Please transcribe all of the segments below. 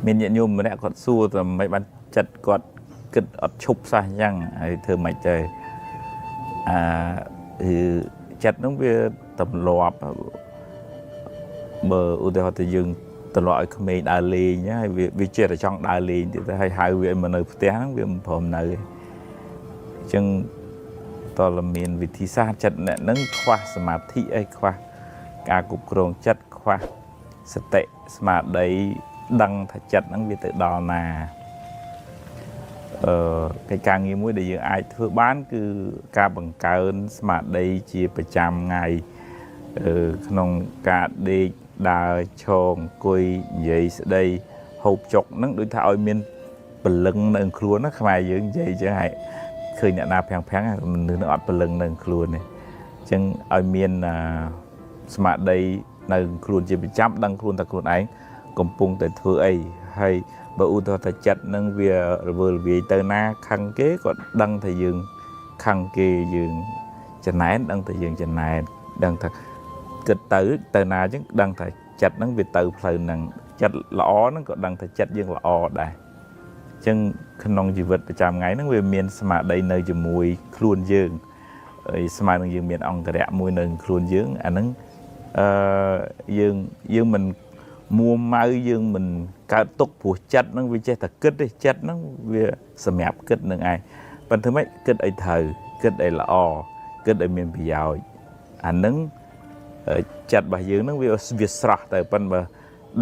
មានញាតិញោមម្នាក់គាត់សួរតែមិនបានចិត្តគាត់គិតអត់ឈប់សោះអញ្ចឹងហើយធ្វើម៉េចទៅអាគឺចិត្តហ្នឹងវាទម្លាប់បើឧទាហរណ៍ទៅយើងត្រឡប់ឲ្យក្មេងដើរលេងហើយវាចេះតែចង់ដើរលេងទៀតទៅហើយហៅវាឲ្យមកនៅផ្ទះហ្នឹងវាមិនព្រមនៅទេអញ្ចឹងតើមានវិធីសាស្ត្រចិត្តអ្នកហ្នឹងខ្វះសមាធិអីខ្វះការគ្រប់គ្រងចិត្តខ្វះសតិស្មារតីដឹងថាចិត្តហ្នឹងវាទៅដល់ណាកិច្ចការងារមួយដែលយើងអាចធ្វើបានគឺការបង្កើនស្មារតីជាប្រចាំថ្ងៃក្នុងការដេកដើរឈរអង្គុយនិយាយស្ដីហូបចុកហ្នឹងដូចថាឲ្យមានព្រលឹងនៅខ្លួនណាខ្មែរយើងនិយាយចឹងហើយឃើញអ្នកណាប្រាំងប្រាំងមនុស្សនឹងអត់ព្រលឹងនៅខ្លួនទេអញ្ចឹងឲ្យមានស្មារតីនៅខ្លួនជាប្រចាំដឹងខ្លួនតែខ្លួនឯងកំពុងតែធ្វើអីហើយបើឧទាហរណ៍ថាចិត្តនឹងវារវើរវាយទៅណាខឹងគេក៏ដឹងថាយើងខឹងគេយើងចំណែនដឹងថាយើងចំណែនដឹងថាគិតទៅទៅណាអញ្ចឹងដឹងថាចិត្តហ្នឹងវាទៅផ្លូវហ្នឹងចិត្តល្អហ្នឹងក៏ដឹងថាចិត្តយើងល្អដែរអញ្ចឹងក្នុងជីវិតប្រចាំថ្ងៃហ្នឹងវាមានស្មារតីនៅជាមួយខ្លួនយើងហើយស្មើនឹងយើងមានអង្គរៈមួយនៅខ្លួនយើងអាហ្នឹងអឺយើងយើងមិនមួម៉ៅយើងមិនកើតទុកព្រោះចិត្តហ្នឹងវាចេះតែគិតទេចិត្តហ្នឹងវាសម្រាប់គិតនឹងឯងប៉ុន្តែម៉េចគិតឲ្យត្រូវគិតឲ្យល្អគិតឲ្យមានប្រយោជន៍អាហ្នឹងចិត្តរបស់យើងហ្នឹងវាស្រស់ទៅប៉ុន្តែបើ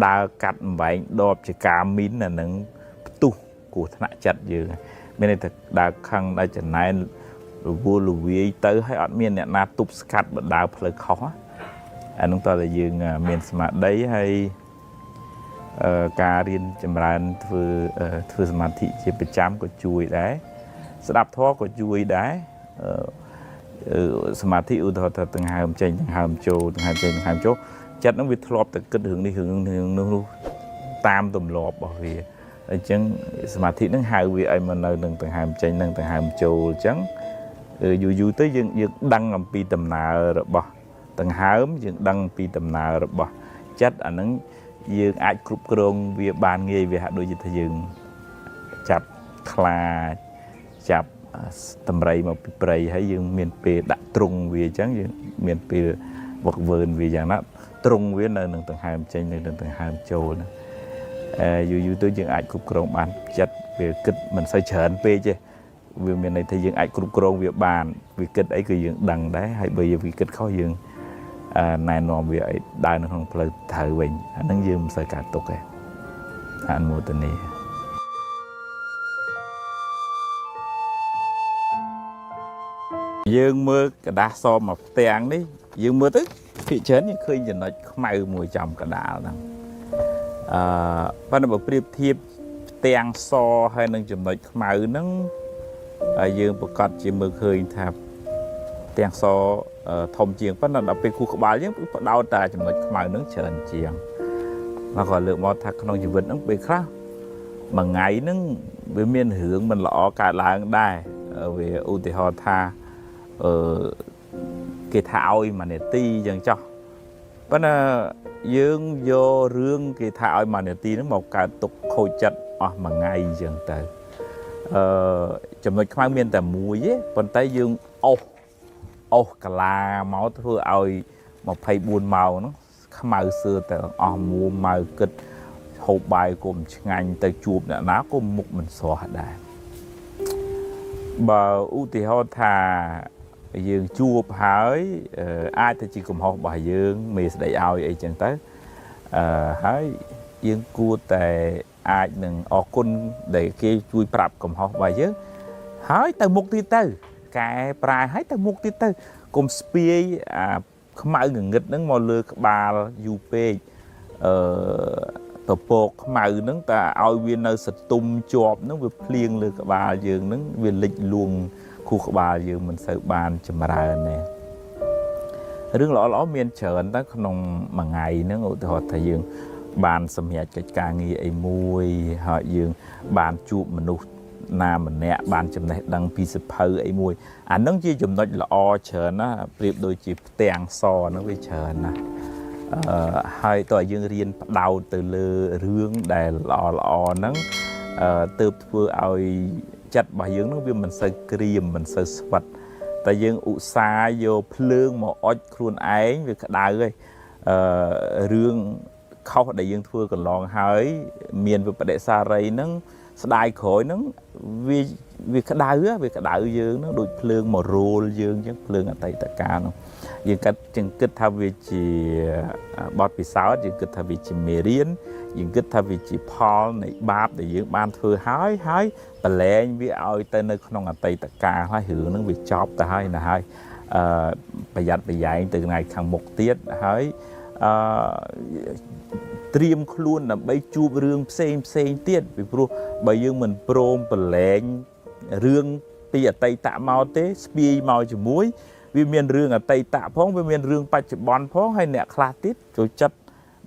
ដើរកាត់អំបែងដបជាការមីនអាហ្នឹងផ្ទុះគ្រោះថ្នាក់ចិត្តយើងមានន័យថាដើរខឹងដើរចំណែនរវល់រវាយទៅហើយអត់មានអ្នកណាទប់ស្កាត់បើដើរផ្លូវខុសអានោះតើតែយើងមានស្មារតីហើយការរៀនចម្រើនធ្វើធ្វើសមាធិជាប្រចាំក៏ជួយដែរស្ដាប់ធម៌ក៏ជួយដែរសមាធិឧទាហរណ៍ថាដង្ហើមចេញដង្ហើមចូលដង្ហើមចេញដង្ហើមចូលចិត្តហ្នឹងវាធ្លាប់តែគិតរឿងនេះរឿងរឿងនោះតាមទម្លាប់របស់វាអញ្ចឹងសមាធិហ្នឹងហៅវាឲ្យមកនៅនឹងដង្ហើមចេញនិងដង្ហើមចូលអញ្ចឹងយូរយូរទៅយើងយើងដឹងអំពីដំណើររបស់ដង្ហើមយើងដឹងពីដំណើររបស់ចិត្តអាហ្នឹងយើងអាចគ្រប់គ្រងវាបានងាយវាហាក់ដូចជាថាយើងចាប់ខ្លាចាប់តម្រៃមកពីព្រៃហើយយើងមានពេលដាក់ទ្រុងវាអញ្ចឹងយើងមានពេលវឹកវើនវាយ៉ាងណាទ្រុងវានៅនឹងដង្ហើមចេញនៅនឹងដង្ហើមចូលណាយូរយូរទៅយើងអាចគ្រប់គ្រងបានចិត្តវាគិតមិនសូវច្រើនពេកទេវាមានន័យថាយើងអាចគ្រប់គ្រងវាបានវាគិតអីគឺយើងដឹងដែរហើយបើយើងវាគិតខុសយើងណែនាំវាឲ្យដើរនៅក្នុងផ្លូវត្រូវវិញអាហ្នឹងយើងមិនសូវកើតទុកទេអនុមោទនាយើងមើលក្រដាសសមួយផ្ទាំងនេះយើងមើលទៅភាគច្រើនយើងឃើញចំណុចខ្មៅមួយចំកដាលហ្នឹងប៉ុន្តែបើប្រៀបធៀបផ្ទាំងសហើយនឹងចំណុចខ្មៅហ្នឹងហើយយើងប្រកាសជាមើលឃើញថាផ្ទាំងសធំជាងប៉ុន្តែដល់ពេលគូក្បាលយើងផ្ដោតតែចំណុចខ្មៅហ្នឹងច្រើនជាងមកក៏លើកមកថាក្នុងជីវិតហ្នឹងពេលខ្លះមួយថ្ងៃហ្នឹងវាមានរឿងមិនល្អកើតឡើងដែរវាឧទាហរណ៍ថាគេថាឲ្យមួយនាទីអញ្ចឹងចោះប៉ុន្តែយើងយករឿងគេថាឲ្យមួយនាទីហ្នឹងមកកើតទុកខូចចិត្តអស់មួយថ្ងៃអញ្ចឹងទៅចំណុចខ្មៅមានតែមួយទេប៉ុន្តែយើងអុសកាឡាមកធ្វើឲ្យ24ម៉ោងហ្នឹងខ្មៅសឿតែអស់មួម៉ៅគិតហូបបាយក៏មិនឆ្ងាញ់ទៅជួបអ្នកណាក៏មុខមិនស្រស់ដែរបើឧទាហរណ៍ថាយើងជួបហើយអាចទៅជាកំហុសរបស់យើងមេស្ដីឲ្យអីចឹងទៅហើយយើងគួរតែអាចនឹងអរគុណដែលគេជួយប្រាប់កំហុសរបស់យើងហើយទៅមុខទៀតទៅកែប្រែហើយទៅមុខទៀតទៅកុំស្ពាយអាខ្មៅងងឹតហ្នឹងមកលើក្បាលយូរពេកពពកខ្មៅហ្នឹងតែឲ្យវានៅសតុំជាប់ហ្នឹងវាភ្លៀងលើក្បាលយើងហ្នឹងវាលិចលួងខួរក្បាលយើងមិនសូវបានចម្រើនទេរឿងល្អៗមានច្រើនតែក្នុងមួយថ្ងៃហ្នឹងឧទាហរណ៍ថាយើងបានសម្រេចកិច្ចការងារអីមួយហើយយើងបានជួបមនុស្សណាម្នាក់បានចំណេះដឹងពីសភៅអីមួយអាហ្នឹងជាចំណុចល្អច្រើនណាប្រៀបដូចជាផ្ទាំងសហ្នឹងវាច្រើនណាស់ ហើយតើយើងរៀនផ្ដោតទៅលើរឿងដែលល្អល្អហ្នឹងទៅធ្វើឲ្យចិត្តរបស់យើងហ្នឹងវាមិនសូវក្រៀមមិនសូវស្វិតតែយើងឧស្សាហ៍យកភ្លើងមកអុចខ្លួនឯងវាក្តៅហើយរឿងខុសដែលយើងធ្វើកន្លងហើយមានវិបដិសារីហ្នឹងស្ដាយក្រោយហ្នឹងវាក្តៅវាក្តៅយើងហ្នឹងដូចភ្លើងមករោលយើងអញ្ចឹងភ្លើងអតីតកាលនោះយើងកាត់ចឹងគិតថាវាជាបទពិសោធន៍យើងគិតថាវាជាមេរៀនយើងគិតថាវាជាផលនៃបាបដែលយើងបានធ្វើហើយហើយប្រឡែងវាឲ្យទៅនៅក្នុងអតីតកាលហើយរឿងហ្នឹងវាចប់ទៅហើយណាហើយប្រយ័ត្នប្រយែងទៅថ្ងៃខាងមុខទៀតហើយអឺត្រៀមខ្លួនដើម្បីជួបរឿងផ្សេងផ្សេងទៀតពីព្រោះបើយើងមិនព្រមប្រឡែងរឿងពីអតីតមកទេស្ពាយមកជាមួយវាមានរឿងអតីតផងវាមានរឿងបច្ចុប្បន្នផងហើយអ្នកខ្លះទៀតចូលចិត្ត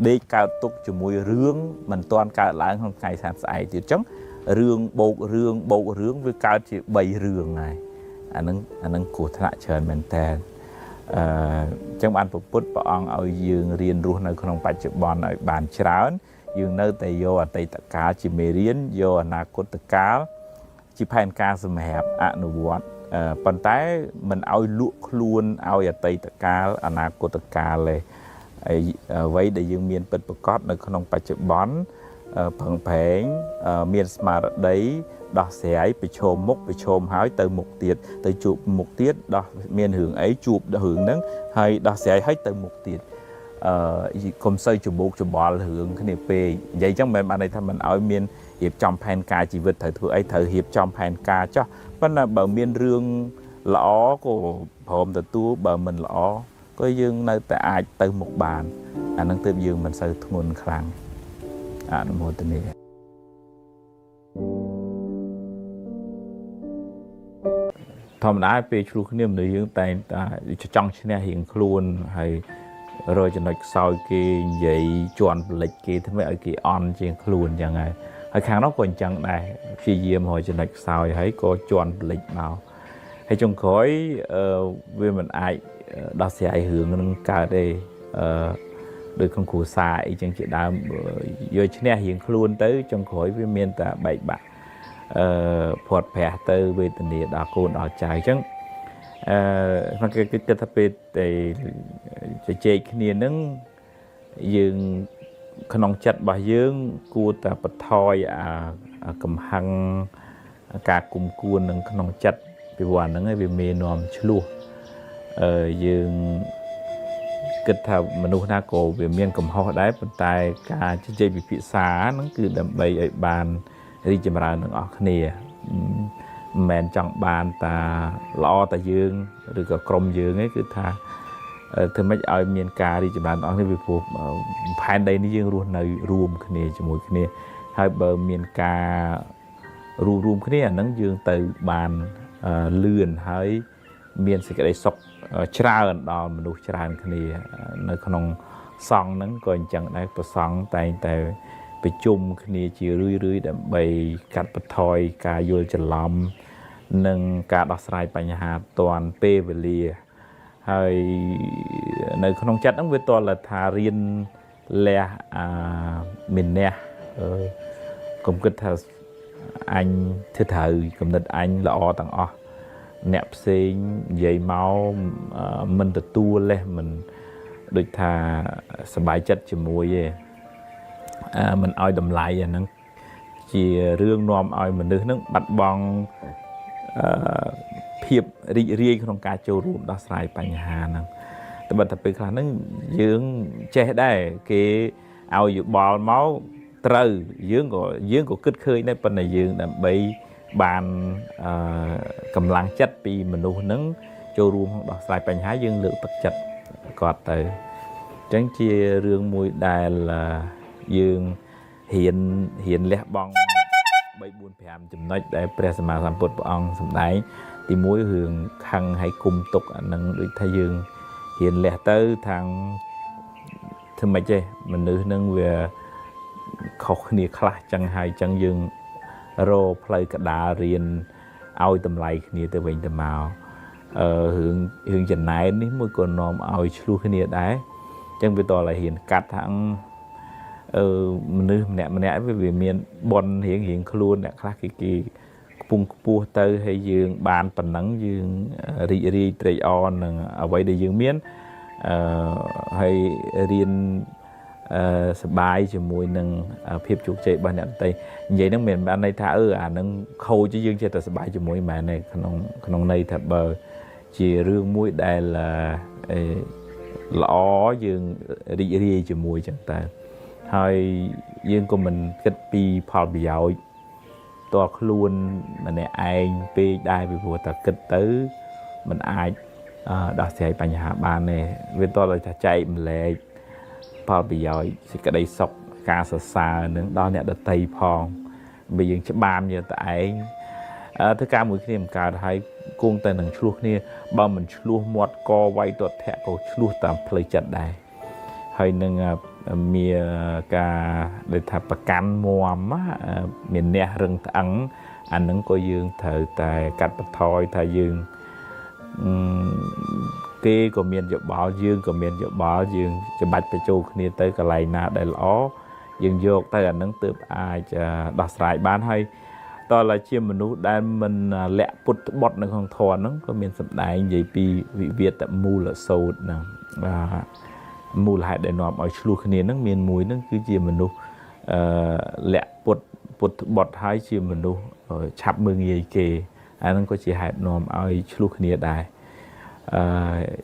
ដេកកើតទុកជាមួយរឿងមិនទាន់កើតឡើងក្នុងថ្ងៃសាស្អែកទៀតអញ្ចឹងរឿងបោករឿងបោករឿងវាកើតជា3រឿងហើយអានឹងគ្រោះថ្នាក់ច្រើនមែនតើអញ្ចឹងបានពុទ្ធព្រះអង្គឲ្យយើងរៀនរស់នៅក្នុងបច្ចុប្បន្នឲ្យបានច្រើនយើងនៅតែយកអតីតកាលជាមេរៀនយកអនាគតកាលជាផែនការសម្រាប់អនុវត្តប៉ុន្តែមិនឲ្យលក់ខ្លួនឲ្យអតីតកាលអនាគតកាលទេអ្វីដែលយើងមានពិតប្រាកដនៅក្នុងបច្ចុប្បន្នប្រឹងប្រែងមានស្មារតីដោះស្រាយប្រឈមមុខប្រឈមហើយទៅមុខទៀតទៅជួបមុខទៀតដោះមានរឿងអីជួបរឿងហ្នឹងហើយដោះស្រាយហើយទៅមុខទៀតកុំសូវច្បោកច្បល់រឿងគ្នាពេកនិយាយចឹងមិនមែនបានន័យថាមិនឲ្យមានរៀបចំផែនការជីវិតត្រូវធ្វើអីត្រូវរៀបចំផែនការចោះប៉ុន្តែបើមានរឿងល្អក៏ព្រមទទួលបើមិនល្អក៏យើងនៅតែអាចទៅមុខបានអានឹងទើបយើងមិនសូវធ្ងន់ខ្លាំងអនុមោទនាធម្មតាពេលឆ្លោះគ្នាមនុស្សយើងតែងតែចង់ឈ្នះរៀងខ្លួនហើយរកចំណុចខ្សោយគេនិយាយជន់ប្លិចគេធ្វើឲ្យគេអន់ជាងខ្លួនអញ្ចឹងហើយហើយខាងនោះក៏អញ្ចឹងដែរព្យាយាមរកចំណុចខ្សោយហើយក៏ជន់ប្លិចមកហើយចុងក្រោយវាមិនអាចដោះស្រាយរឿងនឹងកើតទេដោយក្នុងគ្រួសារអីចឹងជាដើមយកឈ្នះរៀងខ្លួនទៅចុងក្រោយវាមានតែបែកបាក់ព្រាត់ប្រាសទៅវេទនាដល់កូនដល់ចៅអញ្ចឹងក្នុងគេគិតថាពេលតែជជែកគ្នានឹងយើងក្នុងចិត្តរបស់យើងគួរតែបន្ថយអាកំហឹងការគុំគួននឹងក្នុងចិត្តពីព្រោះអាហ្នឹងឯងវាមាននាំឆ្លោះយើងគិតថាមនុស្សណាក៏វាមានកំហុសដែរប៉ុន្តែការជជែកពិភាក្សាហ្នឹងគឺដើម្បីឲ្យបានរីកចម្រើនទាំងអស់គ្នាមិនមែនចង់បានតាល្អតាយើងឬក៏ក្រុមយើងឯងគឺថាធ្វើម៉េចឲ្យមានការរីកចម្រើនទាំងអស់គ្នាពីព្រោះផែនដីនេះយើងរស់នៅរួមគ្នាជាមួយគ្នាហើយបើមានការរួមគ្នាអាហ្នឹងយើងទៅបានលឿនហើយមានសេចក្តីសុខច្រើនដល់មនុស្សច្រើនគ្នានៅក្នុងសង្ឃហ្នឹងក៏អញ្ចឹងដែរព្រះសង្ឃតែងតែប្រជុំគ្នាជារឿយៗដើម្បីកាត់បន្ថយការយល់ច្រឡំនិងការដោះស្រាយបញ្ហាទាន់ពេលវេលាហើយនៅក្នុងចិត្តហ្នឹងវាទាល់តែថារៀនលះអាមានះកុំគិតថាអញធ្វើត្រូវគំនិតអញល្អទាំងអស់អ្នកផ្សេងនិយាយមកមិនទទួលទេមិនដូចថាសบายចិត្តជាមួយទេមិនឲ្យតម្លៃអាហ្នឹងជារឿងនាំឲ្យមនុស្សហ្នឹងបាត់បង់ភាពរីករាយក្នុងការចូលរួមដោះស្រាយបញ្ហាហ្នឹងតែបើតែពេលខ្លះហ្នឹងយើងចេះដែរគេឲ្យយោបល់មកត្រូវយើងក៏គិតឃើញដែរប៉ុន្តែយើងដើម្បីបានកម្លាំងចិត្តពីមនុស្សហ្នឹងចូលរួមក្នុងដោះស្រាយបញ្ហាយើងលើកទឹកចិត្តគាត់ទៅអញ្ចឹងជារឿងមួយដែលយើងរៀនលះបង់3 4 5ចំណុចដែលព្រះសម្មាសម្ពុទ្ធព្រះអង្គសម្ដែងទី1រឿងខឹងហើយគុំទុកអានឹងដូចថាយើងរៀនលះទៅខាងធ្វើម៉េចទេមនុស្សនឹងវាខុសគ្នាខ្លះចឹងហើយចឹងយើងរកផ្លូវកដាលរៀនឲ្យតម្លៃគ្នាទៅវិញទៅមករឿងចំណែននេះមួយក៏នាំឲ្យឆ្លោះគ្នាដែរ ចឹងវាតតែហ៊ានកាត់ថាអឺមនុស្សម្នាក់ម្នាក់វាមានប៉ុនរៀងរៀងខ្លួនអ្នកខ្លះគេគេខ្ពង់ខ្ពស់ទៅហើយយើងបានប៉ុណ្ណឹងយើងរីករាយត្រេកអរនឹងអ្វីដែលយើងមានអឺហើយរៀនអឺសបាយជាមួយនឹងភាពជោគជ័យរបស់អ្នកដទៃនិយាយហ្នឹងមិនបានន័យថាអឺអាហ្នឹងខូចយើងចេះតែសបាយជាមួយមិនមែនទេក្នុងក្នុងន័យថាបើជារឿងមួយដែលល្អយើងរីករាយជាមួយចឹងតើហើយយើងក៏មិនគិតពីផលប្រយោជន៍តើខ្លួនម្នាក់ឯងពេកដែរពីព្រោះតែគិតទៅมันអាចដោះស្រាយបញ្ហាបានទេវាតើថាចែកម្លែកផលប្រយោជន៍សេចក្តីសុខការសរសើរនឹងដល់អ្នកដតីផងបើយើងច្បាមយើងតែឯងធ្វើការមួយគ្នាមិនកើតហើយគង់តែនឹងឆ្លោះគ្នាបើមិនឆ្លោះមាត់កវាយទតៈក៏ឆ្លោះតាមផ្លូវចិត្តដែរហើយនឹងមានការដែលថាប្រកាន់មមានអ្នករឹងត្អឹងអានឹងក៏យើងត្រូវតែកាត់បន្ថយថាយើងគេក៏មានយោបល់យើងក៏មានយោបល់យើងច្បាច់បញ្ចូលគ្នាទៅកន្លែងណាដែលល្អយើងយកទៅអានឹងទើបអាចដោះស្រាយបានហើយតើឡាជាមនុស្សដែលមិនលាក់ពុតបត់នៅក្នុងធម៌ហ្នឹងក៏មានសម្ដែងនិយាយពីវិវាទមូលសូត្រហ្នឹងបាទមូលហេតុដែលនាំឲ្យឆ្លោះគ្នាហ្នឹងមានមួយហ្នឹងគឺជាមនុស្សអឺលាក់ពុតពុតបត់ហើយជាមនុស្សឆាប់មើងងាយគេអាហ្នឹងក៏ជាហេតុនាំឲ្យឆ្លោះគ្នាដែរអ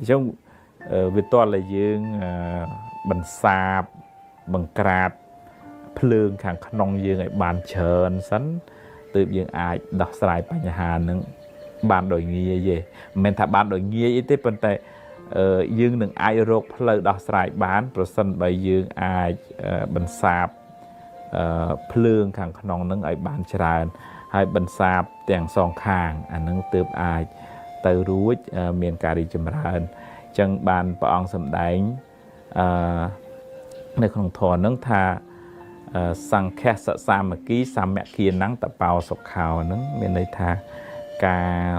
ញ្ចឹងវាតតែយើងបន្សាបបង្ក្រាបភ្លើងខាងក្នុងយើងឲ្យបានច្រើនសិនទើបយើងអាចដោះស្រាយបញ្ហានឹងបានដោយងាយទេមិនមែនថាបានដោយងាយអីទេប៉ុន្តែយើងនឹងអាចរកផ្លូវដោះស្រាយបានប្រសិនបើយើងអាចបន្សាបភ្លើងខាងក្នុងនឹងឲ្យបានច្រើនហើយបន្សាបទាំងសងខាងអានឹងទើបអាចទៅរួចមានការរីកចម្រើនអញ្ចឹងបានព្រះអង្គសម្ដែងនៅក្នុងធម៌នឹងថាសង្ឃសសាមគ្គីសមគ្គីណੰតបោសុខោនឹងមានន័យថាការ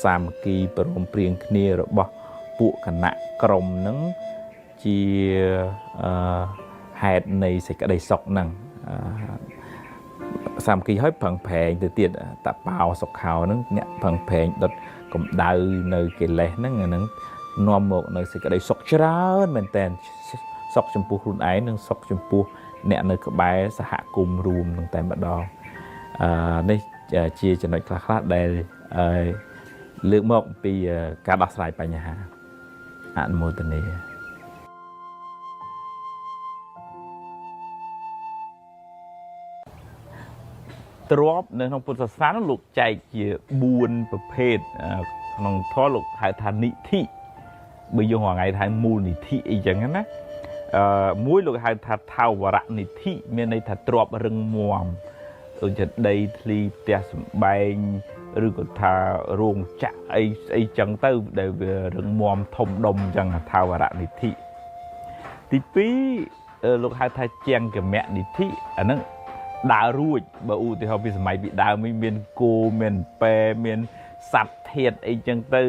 សាមគ្គីព្រមព្រៀងគ្នារបស់ពួកគណៈក្រុមនឹងជាហេតុនៃសេចក្តីសុខនឹងសាមគ្គីហើយប្រឹងប្រែងទៅទៀតតបោសុខោនឹងអ្នកប្រឹងប្រែងដុតកម្ដៅនៅកិលេសហ្នឹងអានឹងនាំមកនៅសេចក្តីសុខច្រើនមែនតើសុខចំពោះខ្លួនឯងនិងសុខចំពោះអ្នកនៅក្បែរសហគមន៍រួមនឹងតែម្ដងនេះជាចំណុចខ្លះៗដែលលើកមកពីការដោះស្រាយបញ្ហាអនុមោទនាទ្រព្យនៅក្នុងពុទ្ធសាសនាលោកចែកជា4ប្រភេទក្នុងធម៌លោកហៅថានិធិបើយើងរាល់ថ្ងៃថាមូលនិធិអីចឹងណាមួយលោកហៅថាថាវរនិធិមានន័យថាទ្រព្យរឹងមាំដូចជាដីធ្លីផ្ទះសម្បែងឬក៏ថារោងចក្រអីស្អីចឹងទៅដែលវារឹងមាំធំដុំចឹងថាវរនិធិទី2លោកហៅថាជាងគមនិធិអាហ្នឹងដើររួចបើឧទាហរណ៍ពីសម័យពីដើមមានគោមានពែមានសត្វធាតុអីចឹងទៅ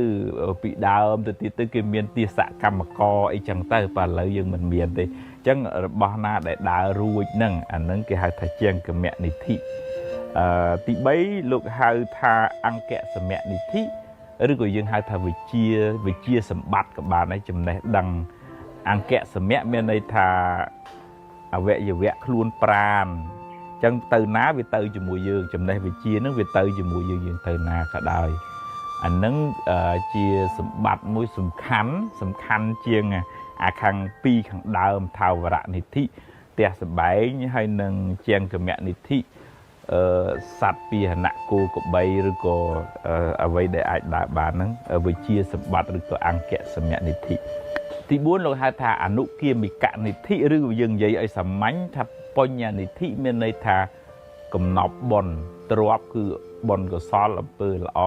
ពីដើមទៅទៀតទៅគេមានទាសកម្មករអីចឹងទៅបើឥឡូវយើងមិនមានទេអញ្ចឹងរបស់ណាដែលដើររួចហ្នឹងអាហ្នឹងគេហៅថាជាងគមនិធិទី3លោកហៅថាអង្គសមនិធិឬក៏យើងហៅថាវិជាសម្បត្តិក៏បានដែរចំណេះដឹងអង្គសមៈមានន័យថាអវយវៈខ្លួនប្រាណចឹងទៅណាវាទៅជាមួយយើងចំណេះវិជានឹងវាទៅជាមួយយើងយើងទៅណាក៏ដោយអានឹងជាសម្បត្តិមួយសំខាន់ជាងអាខាងពីរខាងដើមថាវរនិធិផ្ទះសម្បែងហើយនឹងជាងគមនិធិសត្វពាហនៈគោក្របីឬក៏អ្វីដែលអាចដើរបានហ្នឹងវិជាសម្បត្តិឬក៏អង្គសមនិធិទី4លោកហៅថាអនុគាមិកនិធិឬយើងនិយាយឲ្យសាមញ្ញថាបញ្ញនិធិមានន័យថាកំណប់បុណ្យទ្រព្យគឺបុណ្យកុសលអំពើល្អ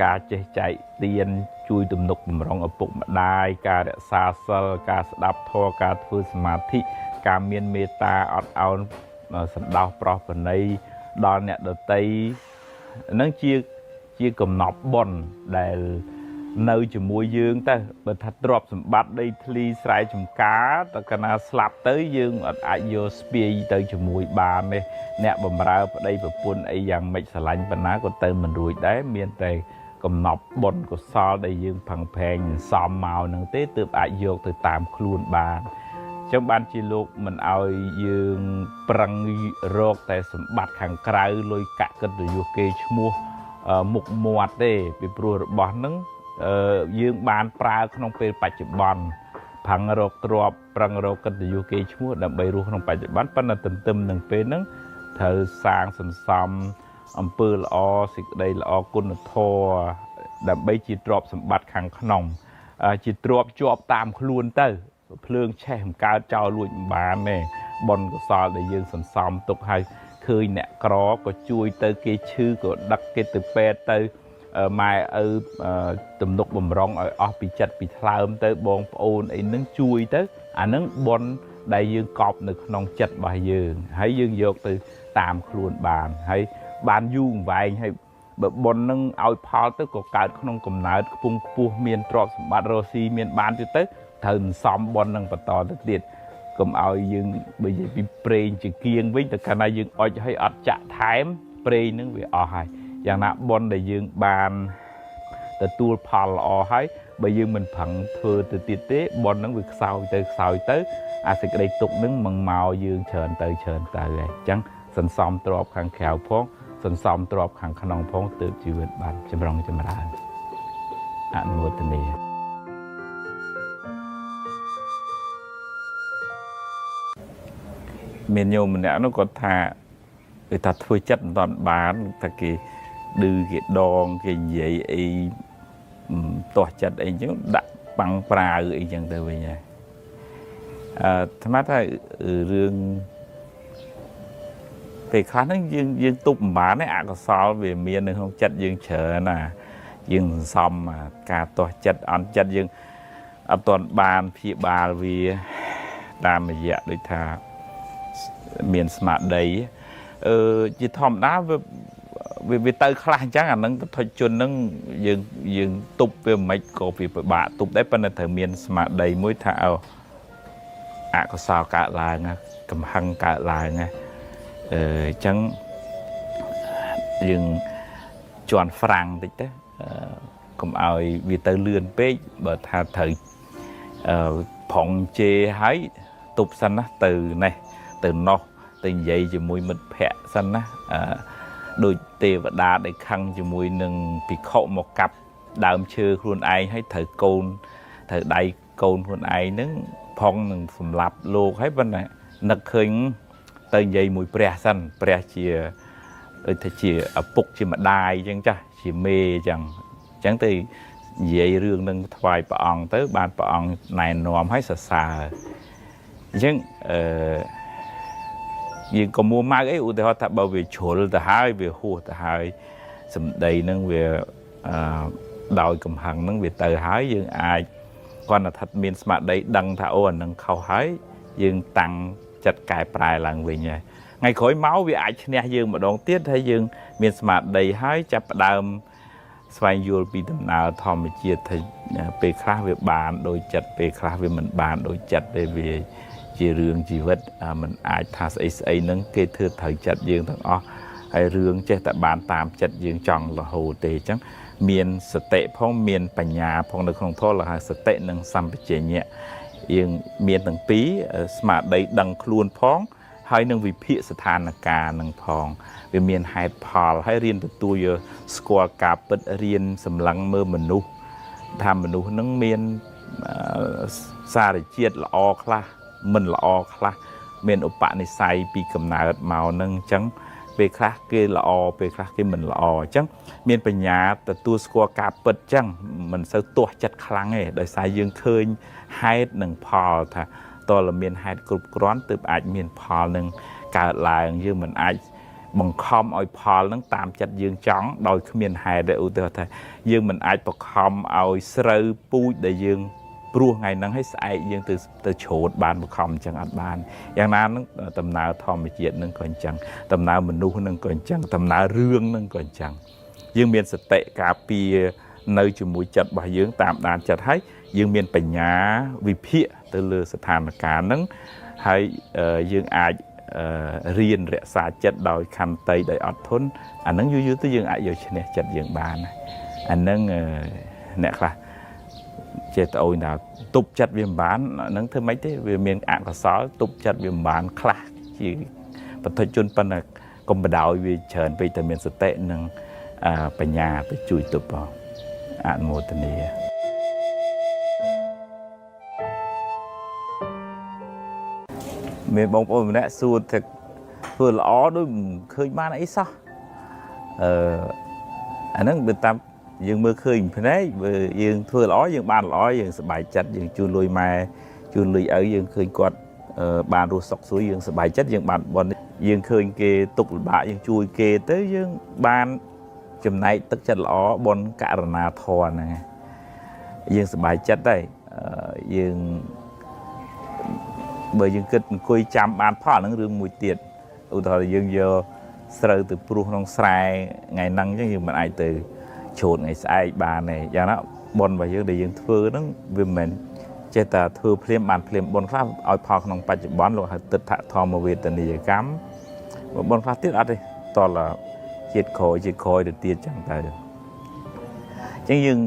ការចេះចែកទានជួយទំនុកបំរុងឪពុកម្ដាយការរក្សាសិលការស្ដាប់ធម៌ការធ្វើសមាធិការមានមេត្តាអត់ឱនសន្តោសប្រោសប្រណីដល់អ្នកដទៃហ្នឹងជាកំណប់បុណ្យដែល នៅជាមួយយើងទៅបើថាទ្រព្យសម្បត្តិដីធ្លីស្រែចម្ការតើកាលណាស្លាប់ទៅយើងអត់អាចយកស្ពាយទៅជាមួយបានទេអ្នកបំរើប្តីប្រពន្ធអីយ៉ាងម៉េចស្រឡាញ់ប៉ុណ្ណាក៏ទៅមិនរួចដែរមានតែកំណប់បុណ្យកុសលដែលយើងផឹងផែងសំមកហ្នឹងទេទើបអាចយកទៅតាមខ្លួនបានចឹងបានជាលោកមិនឲ្យយើងប្រឹងរកតែសម្បត្តិខាងក្រៅលុយកាក់កិត្តិយសគេឈ្មោះមុខមាត់ទេពីព្រោះរបស់ហ្នឹងយើងបានប្រើក្នុងពេលបច្ចុប្បន្នផឹងរកទ្រព្យប្រឹងរកកិត្តិយសគេឈ្មោះដើម្បីរស់ក្នុងបច្ចុប្បន្នប៉ុន្តែទន្ទឹមនឹងពេលហ្នឹងត្រូវសាងសន្សំអំពើល្អសេចក្តីល្អគុណធម៌ដើម្បីជាទ្រព្យសម្បត្តិខាងក្នុងជាទ្រព្យជាប់តាមខ្លួនទៅភ្លើងឆេះមិនកើតចោលលួចមិនបានទេបុណ្យកុសលដែលយើងសន្សំទុកឲ្យឃើញអ្នកក្រក៏ជួយទៅគេឈឺក៏ដឹកគេទៅពេទ្យទៅម៉ែឪទំនុកបំរុងឲ្យអស់ពីចិត្តពីថ្លើមទៅបងប្អូនអីនឹងជួយទៅអានឹងបុណ្យដែលយើងកប់នៅក្នុងចិត្តរបស់យើងហើយយើងយកទៅតាមខ្លួនបានហើយបានយូរអង្វែងហើយបើបុណ្យនឹងឲ្យផលទៅក៏កើតក្នុងកំណើតខ្ពង់ខ្ពស់មានទ្រព្យសម្បត្តិរស់ស៊ីមានបានទៀតទៅត្រូវសន្សំបុណ្យនឹងបន្តទៅទៀតកុំឲ្យយើងបើនិយាយពីប្រេងជាគៀងវិញតែកាលណាយើងអុចឲ្យអត់ចាក់ថែមប្រេងនឹងវាអស់ហើយយ៉ាងណាបុណ្យដែលយើងបានទទួលផលល្អហើយបើយើងមិនប្រឹងធ្វើទៅទៀតទេបុណ្យនឹងវាខ្សោយទៅខ្សោយទៅអាសេចក្តីទុក្ខនឹងមិនមកយើងច្រើនទៅច្រើនទៅហើយអញ្ចឹងសន្សំទ្រព្យខាងក្រៅផងសន្សំទ្រព្យខាងក្នុងផងទើបជីវិតបានចម្រុងចម្រើនអនុមោទនាមានញោមម្នាក់នោះគាត់ថាគេថាធ្វើចិត្តមិនតាន់បានថាគេឌឺគេដងគេនិយាយអីទាស់ចិត្តអីចឹងដាក់បាំងប្រាវអីចឹងទៅវិញហើយអាត្មាថារឿងពេលខ្លះហ្នឹងយើងទប់មិនបានទេអកុសលវាមាននៅក្នុងចិត្តយើងច្រើនណាយើងសន្សំការទាស់ចិត្តអន់ចិត្តយើងអត់ទាន់បានព្យាបាលវាតាមរយៈដូចថាមានស្មារតីជាធម្មតាវាទៅខ្លះអញ្ចឹងអានឹងពុទ្ធជនហ្នឹងយើងទប់វាមិនក៏វាពិបាកទប់ដែរប៉ុន្តែត្រូវមានស្មារតីមួយថាអអកុសលកើតឡើងកំហឹងកើតឡើងណាអញ្ចឹងយើងជន់ហ្វ្រាំងតិចទៅកុំឲ្យវាទៅលឿនពេកបើថាត្រូវប្រុងជេរហើយទប់សិនណាទៅនេះទៅនោះទៅនិយាយជាមួយមិត្តភ័ក្តិសិនណាដូចទេវតាដែលខឹងជាមួយនឹងភិក្ខុមកកាប់ដើមឈើខ្លួនឯងហើយត្រូវកូនត្រូវដៃកូនខ្លួនឯងហ្នឹងផងនឹងសម្លាប់លោកហើយប៉ុន្តែនឹកឃើញទៅនិយាយមួយព្រះសិនព្រះជាដូចថាជាឪពុកជាម្ដាយអញ្ចឹងចាស់ជាមេអញ្ចឹងអញ្ចឹងទៅនិយាយរឿងនឹងថ្វាយព្រះអង្គទៅបានព្រះអង្គណែនាំឲ្យសរសើរអញ្ចឹងយើងក៏មួម៉ៅអីឧទាហរណ៍ថាបើវាជ្រុលទៅហើយវាហួសទៅហើយសម្ដីនឹងវាដោយកំហឹងនឹងវាទៅហើយយើងអាចគាត់ថាមានស្មារតីដឹងថាអូអានឹងខុសហើយយើងតាំងចិត្តកែប្រែឡើងវិញហើយថ្ងៃក្រោយមកវាអាចឈ្នះយើងម្ដងទៀតហើយយើងមានស្មារតីហើយចាប់ផ្ដើមស្វែងយល់ពីដំណើរធម្មជាតិថាពេលខ្លះវាបានដោយចិត្តពេលខ្លះវាមិនបានដោយចិត្តទេវាជារឿងជីវិតมันអាចថាស្អីស្អីហ្នឹងគេធ្វើត្រូវចិត្តយើងទាំងអស់ហើយរឿងចេះតែបានតាមចិត្តយើងចង់រហូតទេអញ្ចឹងមានសតិផងមានបញ្ញាផងនៅក្នុងធម៌គេហៅសតិនិងសម្បជញ្ញៈយើងមានទាំងពីរស្មារតីដឹងខ្លួនផងហើយនឹងវិភាគស្ថានភាពនឹងផងវាមានហេតុផលហើយរៀនទទួលយកស្គាល់ការពិតរៀនសម្លឹងមើលមនុស្សថាមនុស្សនឹងមានសារជាតិល្អខ្លះមិនល្អខ្លះមានឧបនិស្ស័យពីកំណើតមកនឹងអញ្ចឹងពេលខ្លះគេល្អពេលខ្លះគេមិនល្អអញ្ចឹងមានបញ្ញាទទួលស្គាល់ការពិតអញ្ចឹងមិនសូវទាស់ចិត្តខ្លាំងទេដោយសារយើងឃើញហេតុនិងផលថាតើមានហេតុគ្រប់គ្រាន់ទើបអាចមានផលនឹងកើតឡើងយើងមិនអាចបង្ខំឲ្យផលនឹងតាមចិត្តយើងចង់ដោយគ្មានហេតុទេឧទាហរណ៍ថាយើងមិនអាចបង្ខំឲ្យស្រូវពូជដែលយើងព្រោះថ្ងៃហ្នឹងឲ្យស្អែកយើងទៅច្រូតបានបង្ខំអញ្ចឹងអត់បានយ៉ាងណាហ្នឹងដំណើរធម្មជាតិហ្នឹងក៏អញ្ចឹងដំណើរមនុស្សហ្នឹងក៏អញ្ចឹងដំណើររឿងហ្នឹងក៏អញ្ចឹងយើងមានសតិការពារ នៅជាមួយចិត្តរបស់យើងតាមដានចិត្តហើយយើងមានបញ្ញាវិភាគទៅលើស្ថានភាពហ្នឹងហើយយើងអាចរៀនរក្សាចិត្តដោយខន្តីដោយអត់ធន់អាហ្នឹងយូរៗទៅយើងអាចយកឈ្នះចិត្តយើងបានអាហ្នឹងអ្នកខ្លះចេះតែអូនថាទប់ចិត្តវាមិនបានហ្នឹងធ្វើម៉េចទេវាមានអកុសលទប់ចិត្តវាមិនបានខ្លះជាបទជនប៉ុន្តែកុំបដោយវាច្រើនពេកតែមានសតិនិងបញ្ញាទៅជួយទប់ផងអនុមោទនាមានបងប្អូនម្នាក់សួរថាធ្វើល្អដូចមិនឃើញបានអីសោះអឺអាហ្នឹងបើតាមយើងមើលឃើញភ្នែកបើយើងធ្វើល្អយើងបានល្អយើងសប្បាយចិត្តយើងជូនលុយម៉ែជូនលុយឪយើងឃើញគាត់បានរស់សុខស្រួលយើងសប្បាយចិត្តយើងបានបុណ្យយើងឃើញគេទុកលំបាកយើងជួយគេទៅយើងបានចំណែកទឹកចិត្តល្អបុណ្យករុណាធម៌ហ្នឹងយើងសប្បាយចិត្តហើយយើងបើយើងគិតអង្គុយចាំបានផលហ្នឹងរឿងមួយទៀតឧទាហរណ៍យើងយកស្រូវទៅព្រុសក្នុងស្រែថ្ងៃហ្នឹងអញ្ចឹងយើងមិនអាចទៅច្រូតថ្ងៃស្អែកបានទេយ៉ាងណាបុណ្យរបស់យើងដែលយើងធ្វើហ្នឹងវាមិនមែនចេះតែធ្វើភ្លាមបានភ្លាមបុណ្យខ្លះឲ្យផលក្នុងបច្ចុប្បន្នលោកហៅទិដ្ឋធម្មវេទនីយកម្មបុណ្យខ្លះទៀតអត់ទេតលជាតិក្រោយជាតិក្រោយទៅទៀតចឹងទៅអញ្ចឹងយើង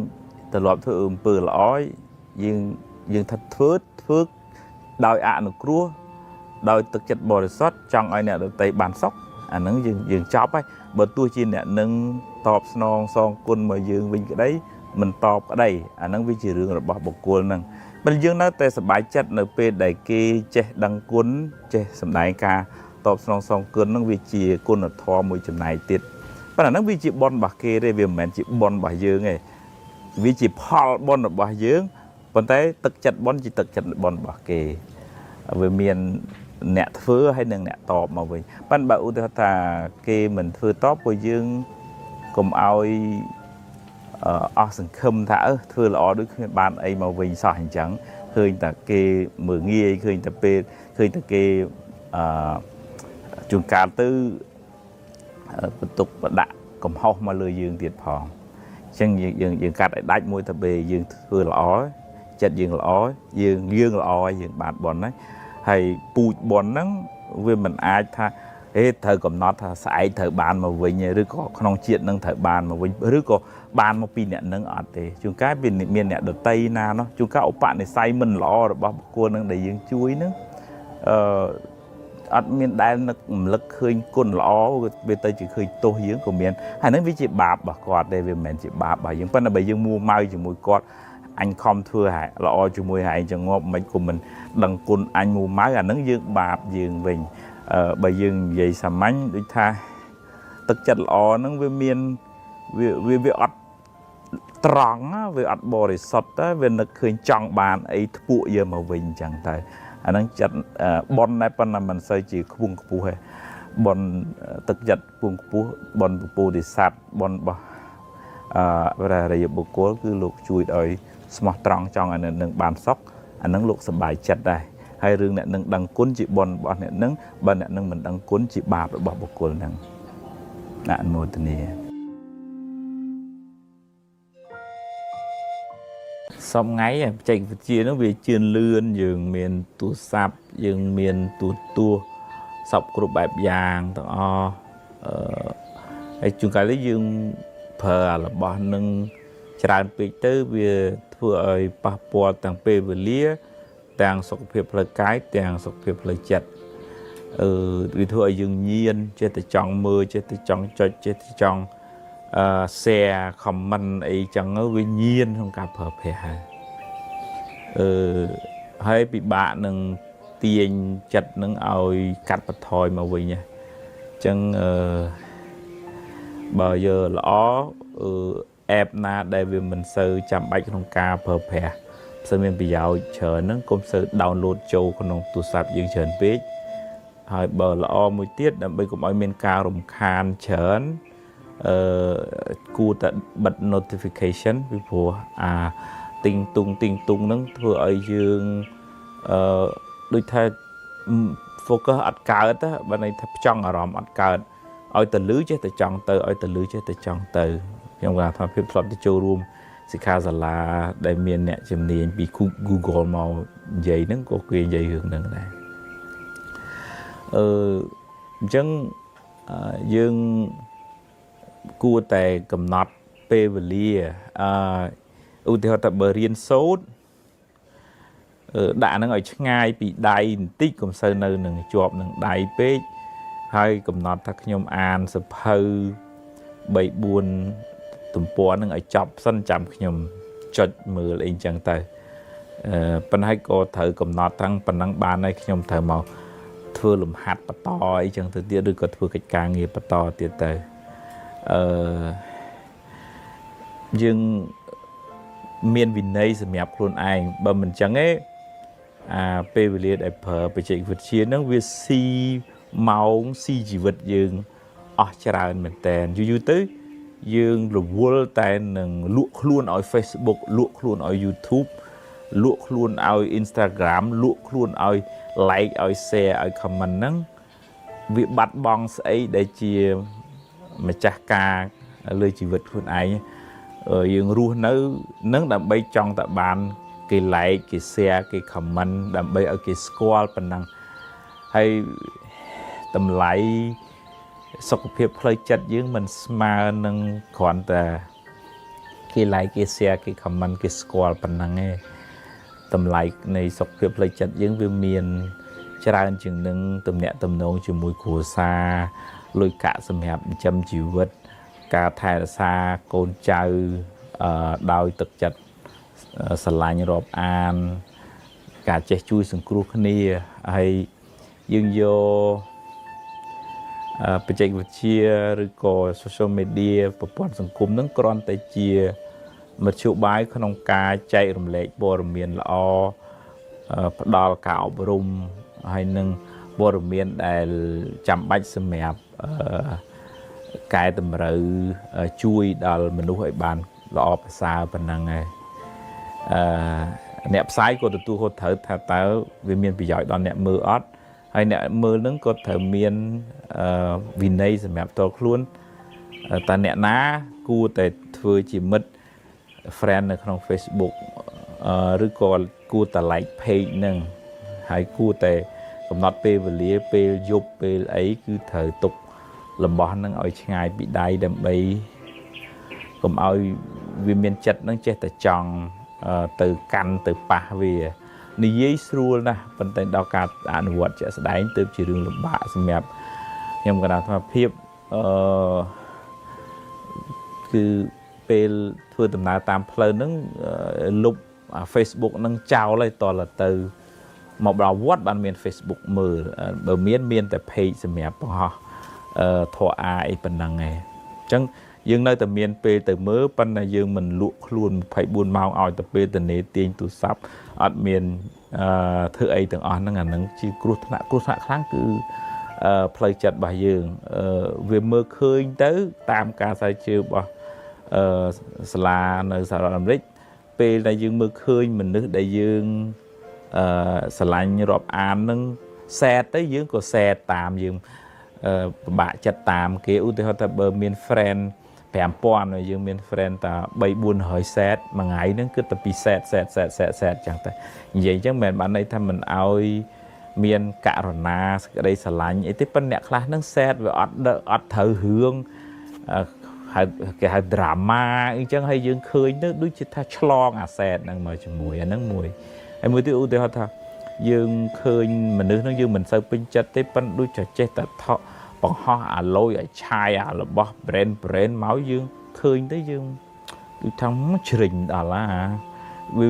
ត្រឡប់ធ្វើអំពើល្អយើងថាធ្វើដោយអនុគ្រោះដោយទឹកចិត្តបរិសុទ្ធចង់ឲ្យអ្នកដទៃបានសុខអាហ្នឹងយើងចប់ហើយបើទោះជាអ្នកនឹងតបស្នងសងគុណមកយើងវិញក្តីមិនតបក្តីអាហ្នឹងវាជារឿងរបស់បុគ្គលហ្នឹងបើយើងនៅតែសប្បាយចិត្តនៅពេលដែលគេចេះដឹងគុណចេះសម្ដែងការតបស្នងសងគុណហ្នឹងវាជាគុណធម៌មួយចំណែកទៀតប៉ុន្តែហ្នឹងវាជាបុណ្យរបស់គេទេវាមិនមែនជាបុណ្យរបស់យើងទេវាជាផលបុណ្យរបស់យើងប៉ុន្តែទឹកចិត្តបុណ្យជាទឹកចិត្តបុណ្យរបស់គេវាមានអ្នកធ្វើហើយនិងអ្នកតបមកវិញប៉ុន្តែបើឧទាហរណ៍ថាគេមិនធ្វើតបព្រោះយើងកុំឲ្យអស់សង្ឃឹមថាធ្វើល្អដូចគ្មានបានអីមកវិញសោះអញ្ចឹងឃើញតែគេមើលងាយឃើញតែពេលឃើញតែគេជួនកាលទៅបន្ទុកបដាក់កំហុសមកលើយើងទៀតផងអញ្ចឹងយើងកាត់ឲ្យដាច់មួយទៅពេលយើងធ្វើល្អចិត្តយើងល្អយើងល្អយើងបានបុណ្យហើយពូជបុណ្យហ្នឹងវាមិនអាចថាហេត្រូវកំណត់ថាស្អែកត្រូវបានមកវិញឬក៏ក្នុងជាតិនឹងត្រូវបានមកវិញឬក៏បានមកពីអ្នកនឹងអត់ទេជួនកាលវាមានអ្នកដតីណានោះជួនកាលឧបនិស្ស័យមិនល្អរបស់បុគ្គលនឹងដែលយើងជួយនឹងអឺអត់មានដែលនឹករំលឹកឃើញគុណល្អវាទៅជាឃើញទោសយើងក៏មានហើយហ្នឹងវាជាបាបរបស់គាត់ទេវាមិនមែនជាបាបរបស់យើងប៉ុន្តែបើយើងមួម៉ៅជាមួយគាត់អញខំធ្វើឲ្យល្អជាមួយហែងចងប់មិនក៏មិនដឹងគុណអញមួម៉ៅអាហ្នឹងយើងបាបយើងវិញបើយើងនិយាយសាមញ្ញដូចថាទឹកចិត្តល្អហ្នឹងវាមានវាអត់ត្រង់វាអត់បរិសុទ្ធទេវានឹកឃើញចង់បានអីធ្ពក់យើងមកវិញអញ្ចឹងតែអាហ្នឹងចិត្តបុណ្យដែរប៉ុន្តែមិនសូវជាខ្ពង់ខ្ពស់ទេបុណ្យទឹកចិត្តខ្ពង់ខ្ពស់បុណ្យពពោធិសត្វបុណ្យរបស់ព្រះរិយបុគ្គលគឺលោកជួយឲ្យស្មោះត្រង់ចង់ឲ្យអ្នកនឹងបានសុខអាហ្នឹងលោកសប្បាយចិត្តដែរហើយរឿងអ្នកនឹងដឹងគុណជាបុណ្យរបស់អ្នកនឹងបើអ្នកនឹងមិនដឹងគុណជាបាបរបស់បុគ្គលហ្នឹងអនុមោទនាសពថ្ងៃបច្ចេកវិទ្យានោះវាជឿនលឿនយើងមានទូរស័ព្ទយើងមានទូរទស្សន៍សពគ្រប់បែបយ៉ាងទាំងអស់ហើយជួនកាលយើងប្រើអារបស់នឹងច្រើនពេកទៅវាធ្វើឲ្យប៉ះពាល់ទាំងពេលវេលាទាំងសុខភាពផ្លូវកាយទាំងសុខភាពផ្លូវចិត្តវាធ្វើឲ្យយើងញៀនចេះតែចង់មើលចេះតែចង់ចុចចេះតែចង់ share comment អីចឹងវាញៀនក្នុងការប្រើប្រាស់ហើយហើយពិបាកនឹងទាញចិត្តនឹងឲ្យកាត់បន្ថយមកវិញអញ្ចឹងបើយើងល្អអេបណាដែលវាមិនសូវចាំបាច់ក្នុងការប្រើប្រាស់សូវមានប្រយោជន៍ច្រើនហ្នឹងកុំសូវ download ចូលក្នុងទូរស័ព្ទយើងច្រើនពេកហើយបើល្អមួយទៀតដើម្បីកុំឲ្យមានការរំខានច្រើនគួរតែបិទ notification ពីព្រោះអាទីងទុងទីងទុងហ្នឹងធ្វើឲ្យយើងដូចថា focus អត់កើតបើន័យថាផ្ចង់អារម្មណ៍អត់កើតឲ្យទៅលឺចេះតែចង់ទៅឲ្យទៅលឺចេះតែចង់ទៅខ្ញុំគាត់ថាភាពធ្លាប់ទៅចូលរួម សិក្ខាសាលាដែលមានអ្នកជំនាញពី Google មកនិយាយហ្នឹងក៏គេនិយាយរឿងហ្នឹងដែរអឺអញ្ចឹងយើងគួរតែកំណត់ពេលវេលាឧទាហរណ៍ថាបើរៀនសូត្រដាក់ហ្នឹងឲ្យឆ្ងាយពីដៃបន្តិចកុំសូវនៅនឹងជាប់នឹងដៃពេកហើយកំណត់ថាខ្ញុំអានសភៅ3 4ទំព័រហ្នឹងឲ្យចប់សិនចាំខ្ញុំចុចមើលអីចឹងទៅប៉ុន្តែក៏ត្រូវកំណត់តាំងប៉ុណ្ណឹងបានហើយខ្ញុំត្រូវមកធ្វើលំហាត់បន្តអីចឹងទៅទៀតឬក៏ធ្វើកិច្ចការងារបន្តទៀតទៅអឺយើងមានវិន័យសម្រាប់ខ្លួនឯងបើមិនចឹងទេអាពេលវេលាដែលប្រើបច្ចេកវិទ្យាហ្នឹងវាស៊ីម៉ោងស៊ីជីវិតយើងអស់ច្រើនមែនតែនយូរយូរទៅយើងរវល់តែនឹងលក់ខ្លួនឲ្យ Facebook លក់ខ្លួនឲ្យ YouTube លក់ខ្លួនឲ្យ Instagram លក់ខ្លួនឲ្យ like ឲ្យ share ឲ្យ comment ហ្នឹងវាបាត់បង់ស្អីដែលជាម្ចាស់ការលើជីវិតខ្លួនឯងយើងរស់នៅនឹងដើម្បីចង់តែបានគេ like គេ share គេ comment ដើម្បីឲ្យគេស្គាល់ប៉ុណ្ណឹងហើយតម្លៃសុខភាពផ្លូវចិត្តយើងមិនស្មើនឹងគ្រាន់តែគេ like គេ share គេ comment គេស្គាល់ប៉ុណ្ណឹងឯងតម្លៃនៃសុខភាពផ្លូវចិត្តយើងវាមានច្រើនជាងនឹងទំនាក់ទំនងជាមួយគ្រួសារលុយកាក់សម្រាប់ចិញ្ចឹមជីវិតការថែរក្សាកូនចៅដោយទឹកចិត្តស្រឡាញ់រាប់អានការចេះជួយសង្គ្រោះគ្នាហើយយើងយកបច្ចេកវិទ្យាឬក៏ social media ប្រព័ន្ធសង្គមនឹងគ្រាន់តែជាមធ្យោបាយក្នុងការចែករំលែកព័ត៌មានល្អផ្ដល់ការអប់រំហើយនឹងព័ត៌មានដែលចាំបាច់សម្រាប់កែតម្រូវជួយដល់មនុស្សឲ្យបានល្អប្រសើរប៉ុណ្ណឹងឯងអឺអ្នកផ្សាយក៏ទទួលខុសត្រូវថាតើវាមានប្រយោជន៍ដល់អ្នកមើលអត់ហើយអ្នកមើលនឹងក៏ត្រូវមានវិន័យសម្រាប់តខ្លួនតើអ្នកណាគួរតែធ្វើជាមិត្ត friend នៅក្នុង Facebook ឬក៏គួរតែ like page នឹងហើយគួរតែកំណត់ពេលវេលាពេលយប់ពេលអីគឺត្រូវទុករបស់នឹងឲ្យឆ្ងាយពីដៃដើម្បីកុំឲ្យវាមានចិត្តនឹងចេះតែចង់ទៅកាន់ទៅប៉ះវានិយាយស្រួលណាស់ប៉ុន្តែដល់ការអនុវត្តជាក់ស្ដែងទើបជារឿងលំបាកសម្រាប់ខ្ញុំកណ្ដាលអាត្មាភាពអឺគឺពេលធ្វើដំណើរតាមផ្លូវហ្នឹងលុប Facebook ហ្នឹងចោលហើយតលទៅមកដល់វត្តបានមាន Facebook មើលបើមានមានតែ page សម្រាប់បង្ហោះអឺធរអាអីប៉ុណ្ណឹងឯងអញ្ចឹងយើងនៅតែមានពេលទៅមើលប៉ុន្តែយើងមិនលក់ខ្លួន24ម៉ោងឲ្យទៅពេលតនេទាញទូរស័ព្ទអត់មានអឺធ្វើអីទាំងអស់ហ្នឹងអាហ្នឹងជាគ្រោះថ្នាក់គ្រោះថ្នាក់ខ្លាំងគឺអឺផ្លូវចិត្តរបស់យើងអឺវាមើលឃើញទៅតាមការស្រាវជ្រាវរបស់អឺសាលានៅសហរដ្ឋអាមេរិកពេលដែលយើងមើលឃើញមនុស្សដែលយើងអឺស្រឡាញ់រាប់អាននឹង sad ទៅយើងក៏ sad តាមយើងអឺពិបាកចិត្តតាមគេឧទាហរណ៍ថាបើមាន friend 5000ហើយយើងមាន friend តា3 400 sad មួយថ្ងៃហ្នឹងគឺតែពី sad sad sad sad sad ចឹងតែនិយាយចឹងមិនមែនបានន័យថាមិនអោយមានករណាសេចក្តីស្រឡាញ់អីទេប៉ុន្តែអ្នកខ្លះហ្នឹង sad វាអត់អត់ត្រូវរឿងហៅគេហៅ drama អីចឹងហើយយើងឃើញទៅដូចជាថាឆ្លងអា sad ហ្នឹងមកជាមួយអាហ្នឹងមួយហើយមួយទៀតឧទាហរណ៍ថាយើងឃើញមនុស្សហ្នឹងយើងមិនសូវពេញចិត្តទេប៉ុន្តែដូចជាចេះតែថក់បង្ហោះអាលយឲ្យឆាយអារបស់ brand brand មកយើងឃើញទៅយើងដូចថាជ្រិញដល់ណា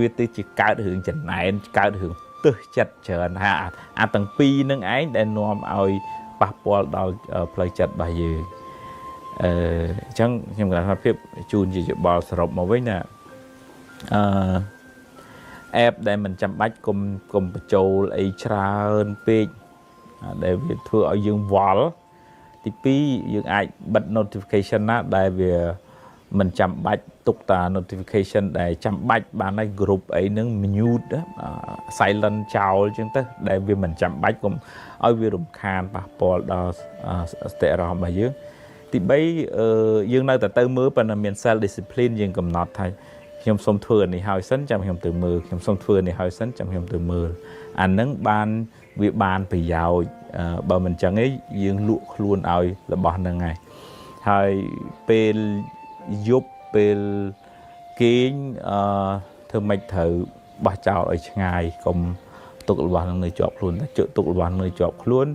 វាទៅជាកើតរឿងចំណែនកើតរឿងទើសចិត្តច្រើនហាអាទាំងពីរនឹងឯងដែលនាំឲ្យប៉ះពាល់ដល់ផ្លូវចិត្តរបស់យើងអឺអញ្ចឹងខ្ញុំកថាភាពជូនជាយោបល់សរុបមកវិញណាអឺ app ដែលមិនចាំបាច់កុំកុំបញ្ចូលអីច្រើនពេកដែលវាធ្វើឲ្យយើងវល់ទី2យើងអាចបិទ notification ណាដែលវាមិនចាំបាច់ទុកតា notification ដែលចាំបាច់បានហើយ group អីហ្នឹង mute silent ចោលអញ្ចឹងទៅដែលវាមិនចាំបាច់កុំឲ្យវារំខានប៉ះពាល់ដល់សតិអារម្មណ៍របស់យើងទី3យើងនៅតែទៅមើលប៉ុន្តែមាន self discipline យើងកំណត់ថាខ្ញុំ ខ្ញុំសូមធ្វើនេះហើយសិនចាំខ្ញុំទៅមើលខ្ញុំសូមធ្វើនេះហើយសិនចាំខ្ញុំទៅមើលអានឹងបានវាបានប្រយោជន៍បើមិនចឹងឯងយើងលក់ខ្លួនឲ្យរបស់ហ្នឹងហើយហើយពេលយប់ពេលគេងអឺធ្វើម៉េចត្រូវបោះចោលឲ្យឆ្ងាយកុំទុករបស់ហ្នឹងនៅជាប់ខ្លួនតែជទុករបស់នៅជាប់ខ្លួន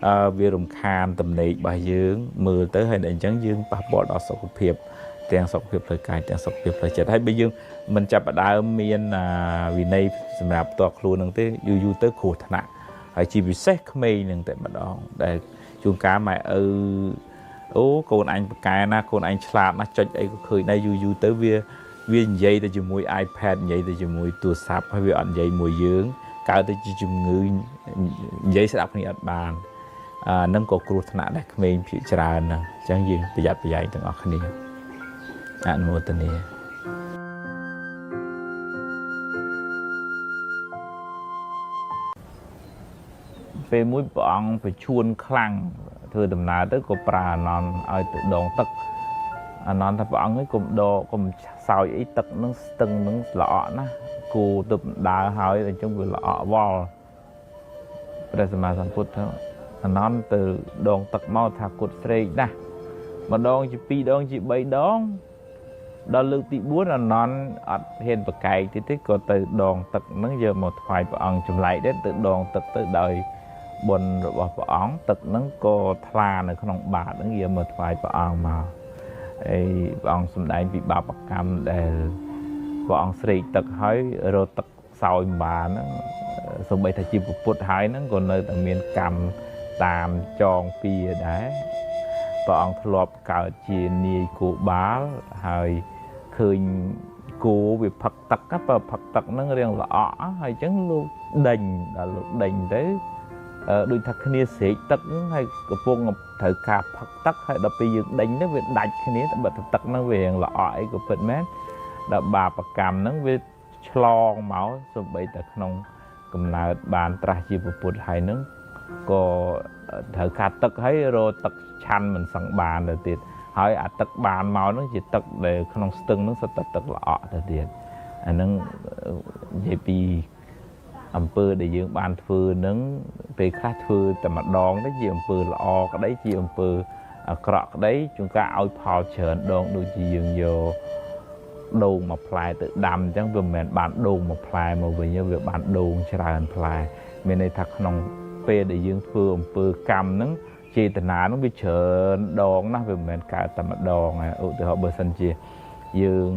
អឺវារំខានតំណេករបស់យើងមើលទៅហើយអញ្ចឹងយើងប៉ះពាល់ដល់សុខភាពទាំងសុខភាពផ្លូវកាយទាំងសុខភាពផ្លូវចិត្តហើយបើយើងមិនចាប់ផ្ដើមមានវិន័យសម្រាប់ផ្ទាល់ខ្លួននឹងទេយូរយូរទៅគ្រោះថ្នាក់ហើយជាពិសេសក្មេងនឹងតែម្ដងដែលជួនកាលម៉ែឪអូកូនអញប្រកែណាកូនអញឆ្លាតណាស់ចុចអីក៏ឃើញដែរយូរយូរទៅវាវានិយាយទៅជាមួយ iPad និយាយទៅជាមួយទូរស័ព្ទហើយវាអត់និយាយមួយយើងកើតទៅជាជំងឺនិយាយស្ដាប់គ្នាអត់បានអានឹងក៏គ្រោះថ្នាក់ដែរក្មេងភាគច្រើនហ្នឹងអញ្ចឹងយើងប្រយ័ត្នប្រយែងទាំងអស់គ្នាអនុមោទនាពេលមួយព្រះអង្គប្រឈួនខ្លាំងធ្វើដំណើរទៅក៏ប្រើអានន្ទឲ្យទៅដងទឹកអានន្ទថាព្រះអង្គឯងកុំដកកុំសោយអីទឹកនឹងស្ទឹងនឹងល្អក់ណាគូទៅដើរហើយអញ្ចឹងវាល្អក់វល់ព្រះសម្មាសម្ពុទ្ធថាអានន្ទទៅដងទឹកមកថាគុតស្រេកណាស់ម្ដងជា2ដងជា3ដងដល់លើកទី4អានន្ទអត់ហ៊ានប្រកែកទៀតទេក៏ទៅដងទឹកនឹងយកមកថ្វាយព្រះអង្គចម្លែកដែរទៅដងទឹកទៅដោយបុណ្យរបស់ព្រះអង្គទឹកហ្នឹងក៏ថ្លានៅក្នុងបាតហ្នឹងយកមកថ្វាយព្រះអង្គមកហើយព្រះអង្គសម្ដែងពីបាបកម្មដែលព្រះអង្គស្រេកទឹកហើយរកទឹកសោយមិនបានហ្នឹងសូម្បីថាជាពុទ្ធហើយហ្នឹងក៏នៅតែមានកម្មតាមចងពៀដែរព្រះអង្គធ្លាប់កើតជានាយគោបាលហើយឃើញគោវាផឹកទឹកបើផឹកទឹកហ្នឹងរៀងល្អក់ហើយអញ្ចឹងលោកដេញដល់លោកដេញទៅដូចថាគ្នាស្រេកទឹកហើយកំពុងត្រូវការផឹកទឹកហើយដល់ពេលយើងដេញទៅវាដាច់គ្នាតែបើទឹកហ្នឹងវារៀងល្អក់អីក៏ពិតមែនដល់បាបកម្មហ្នឹងវាឆ្លងមកសូម្បីតែក្នុងកំណើតបានត្រាស់ជាពុទ្ធហើយហ្នឹងក៏ត្រូវការទឹកហើយរកទឹកឆាន់មិនសឹងបានទៅទៀតហើយអាទឹកបានមកហ្នឹងជាទឹកដែលក្នុងស្ទឹងហ្នឹងសុទ្ធតែទឹកល្អក់ទៅទៀតអាហ្នឹងនិយាយពីអំពើដែលយើងបានធ្វើនឹងពេលខ្លះធ្វើតែម្ដងទៅជាអំពើល្អក្តីជាអំពើអាក្រក់ក្តីជួនកាលឲ្យផលច្រើនដងដូចជាយើងយកដូងមួយផ្លែទៅដាំអញ្ចឹងវាមិនមែនបានដូងមួយផ្លែមកវិញវាបានដូងច្រើនផ្លែមានន័យថាក្នុងពេលដែលយើងធ្វើអំពើកម្មហ្នឹងចេតនាហ្នឹងវាច្រើនដងណាស់វាមិនមែនកើតតែម្ដងឧទាហរណ៍បើសិនជាយើង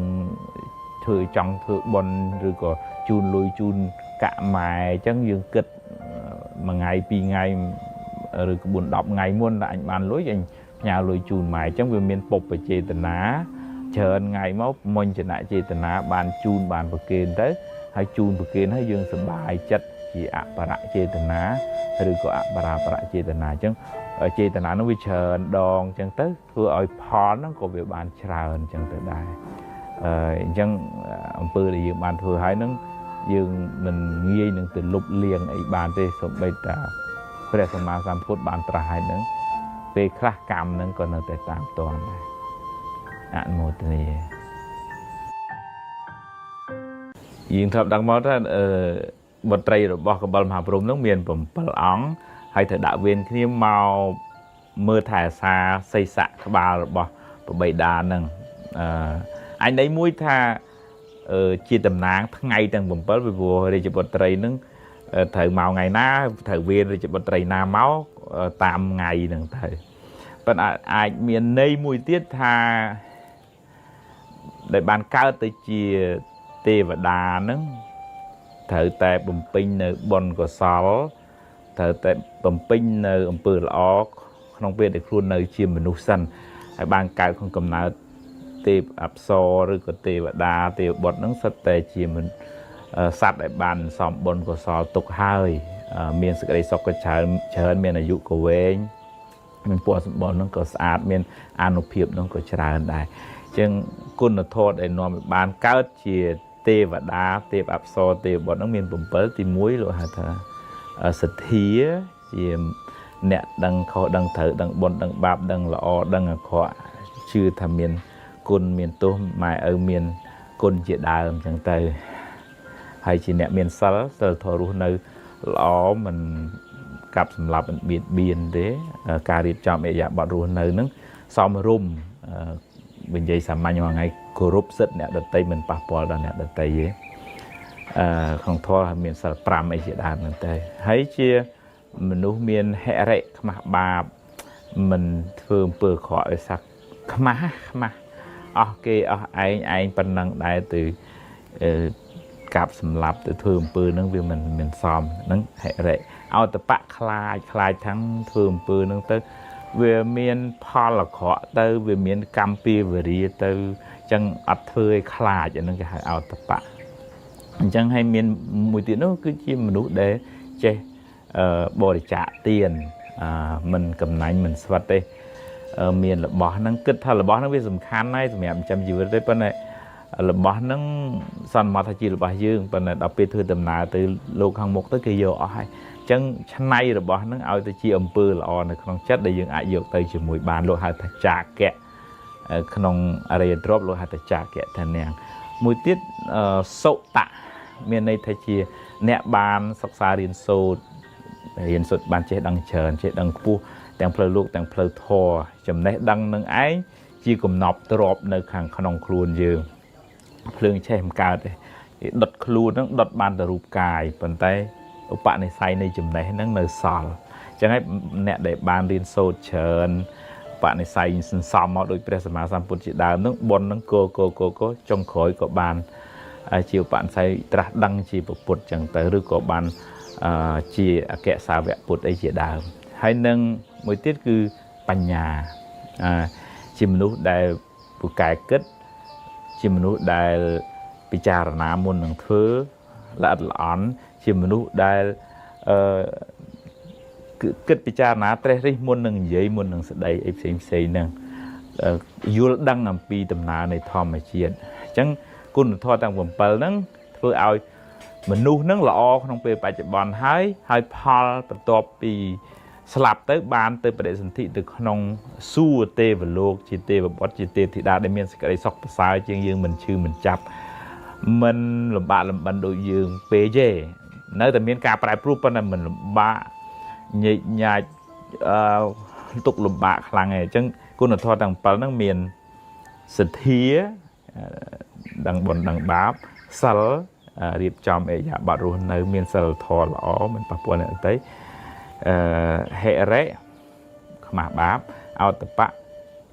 ធ្វើចង់ធ្វើបុណ្យឬក៏ជូនលុយជូនកាក់ម៉ែអញ្ចឹងយើងគិតមួយថ្ងៃពីរថ្ងៃឬក៏4 10ថ្ងៃមុនតែអញបានលុយអញផ្ញើលុយជូនម៉ែអញ្ចឹងវាមានពុបចេតនាច្រើនថ្ងៃមកមុញ្ចនចេតនាបានជូនបានប្រគេនទៅហើយជូនប្រគេនហើយយើងសប្បាយចិត្តជាអបរចេតនាឬក៏អបរាបរចេតនាអញ្ចឹងចេតនានោះវាច្រើនដងអញ្ចឹងទៅធ្វើឲ្យផលហ្នឹងក៏វាបានច្រើនអញ្ចឹងទៅដែរអញ្ចឹងអំពើដែលយើងបានធ្វើហើយហ្នឹងយើងមិនងាយនឹងទៅលុបលាងអីបានទេសូម្បីតែព្រះសម្មាសម្ពុទ្ធបានត្រាស់ហើយហ្នឹងពេលខ្លះកម្មហ្នឹងក៏នៅតែតាមទាន់ដែរអនុមោទនាយើងធ្លាប់ដឹងមកថាបុត្រីរបស់កបិលមហាព្រហ្មហ្នឹងមាន7អង្គហើយត្រូវដាក់វេនគ្នាមកមើលថែអាសាសីស័កក្បាលរបស់ព្រះបិតាហ្នឹងអញន័យមួយថាជាតំណាងថ្ងៃទាំង7ពីព្រោះរាជបុត្រីនឹងត្រូវមកថ្ងៃណាត្រូវវេនរាជបុត្រីណាមកតាមថ្ងៃហ្នឹងទៅប៉ុន្តែអាចមានន័យមួយទៀតថាដែលបានកើតទៅជាទេវតាហ្នឹងត្រូវតែបំពេញនៅបុណ្យកុសលត្រូវតែបំពេញនៅអំពើល្អក្នុងពេលដែលខ្លួននៅជាមនុស្សសិនហើយបានកើតក្នុងកំណើតទេពអប្សរឬក៏ទេវតាទេវបុត្រហ្នឹងសុទ្ធតែជាសត្វដែលបានសំបុណ្យកុសលទុកហើយមានសេចក្តីសុខក៏ច្រើនច្រើនមានអាយុក៏វែងមានពណ៌សម្បុរហ្នឹងក៏ស្អាតមានអានុភាពហ្នឹងក៏ច្រើនដែរអញ្ចឹងគុណធម៌ដែលនាំឲ្យបានកើតជាទេវតាទេពអប្សរទេវបុត្រហ្នឹងមាន7ទី1លោកហៅថាសទ្ធាជាអ្នកដឹងខុសដឹងត្រូវដឹងបុណ្យដឹងបាបដឹងល្អដឹងអាក្រក់ជឿថាមានគុណមានទោសម៉ែឪមាន គុណជាដើមអញ្ចឹងទៅហើយជាអ្នកមានសិលសិលធម៌រស់នៅល្អមិនកាប់សម្លាប់មិនបៀតបៀនទេការរៀបចំឥរិយាបថរស់នៅនឹងសមរម្យនិយាយសាមញ្ញមួយថ្ងៃគោរពសិទ្ធិអ្នកដទៃមិនប៉ះពាល់ដល់អ្នកដទៃទេក្នុងធម៌មានសិល5អីជាដើមហ្នឹងទៅហើយជាមនុស្សមានហិរិខ្មាស់បាបមិនធ្វើអំពើអាក្រក់ឲ្យសักខ្មាស់ខ្មាស់អស់គេអស់ឯងឯងប៉ុណ្ណឹងដែរទៅកាប់សម្លាប់ទៅធ្វើអំពើហ្នឹងវាមិនមានសមហ្នឹងហិរិអោតបៈខ្លាចខ្លាចทั้งធ្វើអំពើហ្នឹងទៅវាមានផលអាក្រក់ទៅវាមានកម្មពៀវរាទៅអញ្ចឹងអត់ធ្វើឲ្យខ្លាចអាហ្នឹងគេហៅអោតបៈអញ្ចឹងហើយមានមួយទៀតនោះគឺជាមនុស្សដែលចេះបរិច្ចាគទានមិនកំណាញ់មិនស្វិតទេមានរបស់ហ្នឹងគិតថារបស់ហ្នឹងវាសំខាន់ហើយសម្រាប់ចិញ្ចឹមជីវិតទេប៉ុន្តែរបស់ហ្នឹងសន្មតថាជារបស់យើងប៉ុន្តែដល់ពេលធ្វើដំណើរទៅលោកខាងមុខទៅគេយកអស់ហើយអញ្ចឹងឆ្នៃរបស់ហ្នឹងឲ្យទៅជាអំពើល្អនៅក្នុងចិត្តដែលយើងអាចយកទៅជាមួយបានលោកហៅថាចាគៈក្នុងអរិយទ្រព្យលោកហៅថាចាគៈថានាងមួយទៀតសុតៈមានន័យថាជាអ្នកបានសិក្សារៀនសូត្របានចេះដឹងច្រើនចេះដឹងខ្ពស់ទាំងផ្លូវលោកទាំងផ្លូវធម៌ចំណេះដឹងនឹងឯងជាកំណប់ទ្រព្យនៅខាងក្នុងខ្លួនយើងភ្លើងឆេះមិនកើតទេដុតខ្លួនហ្នឹងដុតបានតែរូបកាយប៉ុន្តែឧបនិស្ស័យនៃចំណេះហ្នឹងនៅសល់អញ្ចឹងហើយអ្នកដែលបានរៀនសូត្រច្រើនឧបនិស្ស័យសន្សំមកដោយព្រះសម្មាសម្ពុទ្ធជាដើមហ្នឹងបុណ្យហ្នឹងកកចុងក្រោយក៏បានជាឧបនិស្ស័យត្រាស់ដឹងជាពុទ្ធចឹងទៅឬក៏បានជាអគ្គសាវកពុទ្ធអីជាដើមហើយនឹងមួយទៀតគឺបញ្ញាជាមនុស្សដែលពូកែគិតជាមនុស្សដែលពិចារណាមុននឹងធ្វើល្អិតល្អន់ជាមនុស្សដែលគិតពិចារណាត្រេះរិះមុននឹងនិយាយមុននឹងស្ដីអីផ្សេងផ្សេងហ្នឹងយល់ដឹងអំពីដំណើរនៃធម្មជាតិអញ្ចឹងគុណធម៌ទាំង7ហ្នឹងធ្វើឲ្យមនុស្សហ្នឹងល្អក្នុងពេលបច្ចុប្បន្នហើយផលបន្ទាប់ពីស្លាប់ទៅបានទៅបដិសន្ធិទៅក្នុងសួគ៌ទេវលោកជាទេវបុត្រជាទេពធីតាដែលមានសេចក្តីសុខប្រសើរជាងយើងមិនឈឺមិនចាប់មិនលំបាកលំបិនដូចយើងពេកទេនៅតែមានការប្រែប្រួលប៉ុន្តែមិនលំបាកញែកញ៉ាច់ទុកលំបាកខ្លាំងទេអញ្ចឹងគុណធម៌ទាំង7ហ្នឹងមានសទ្ធាដឹងបុណ្យដឹងបាបសិលរៀបចំឥរិយាបថរស់នៅមានសិលធម៌ល្អមិនប៉ះពាល់អ្នកដទៃហិរិខ្មាស់បាបអោតបៈ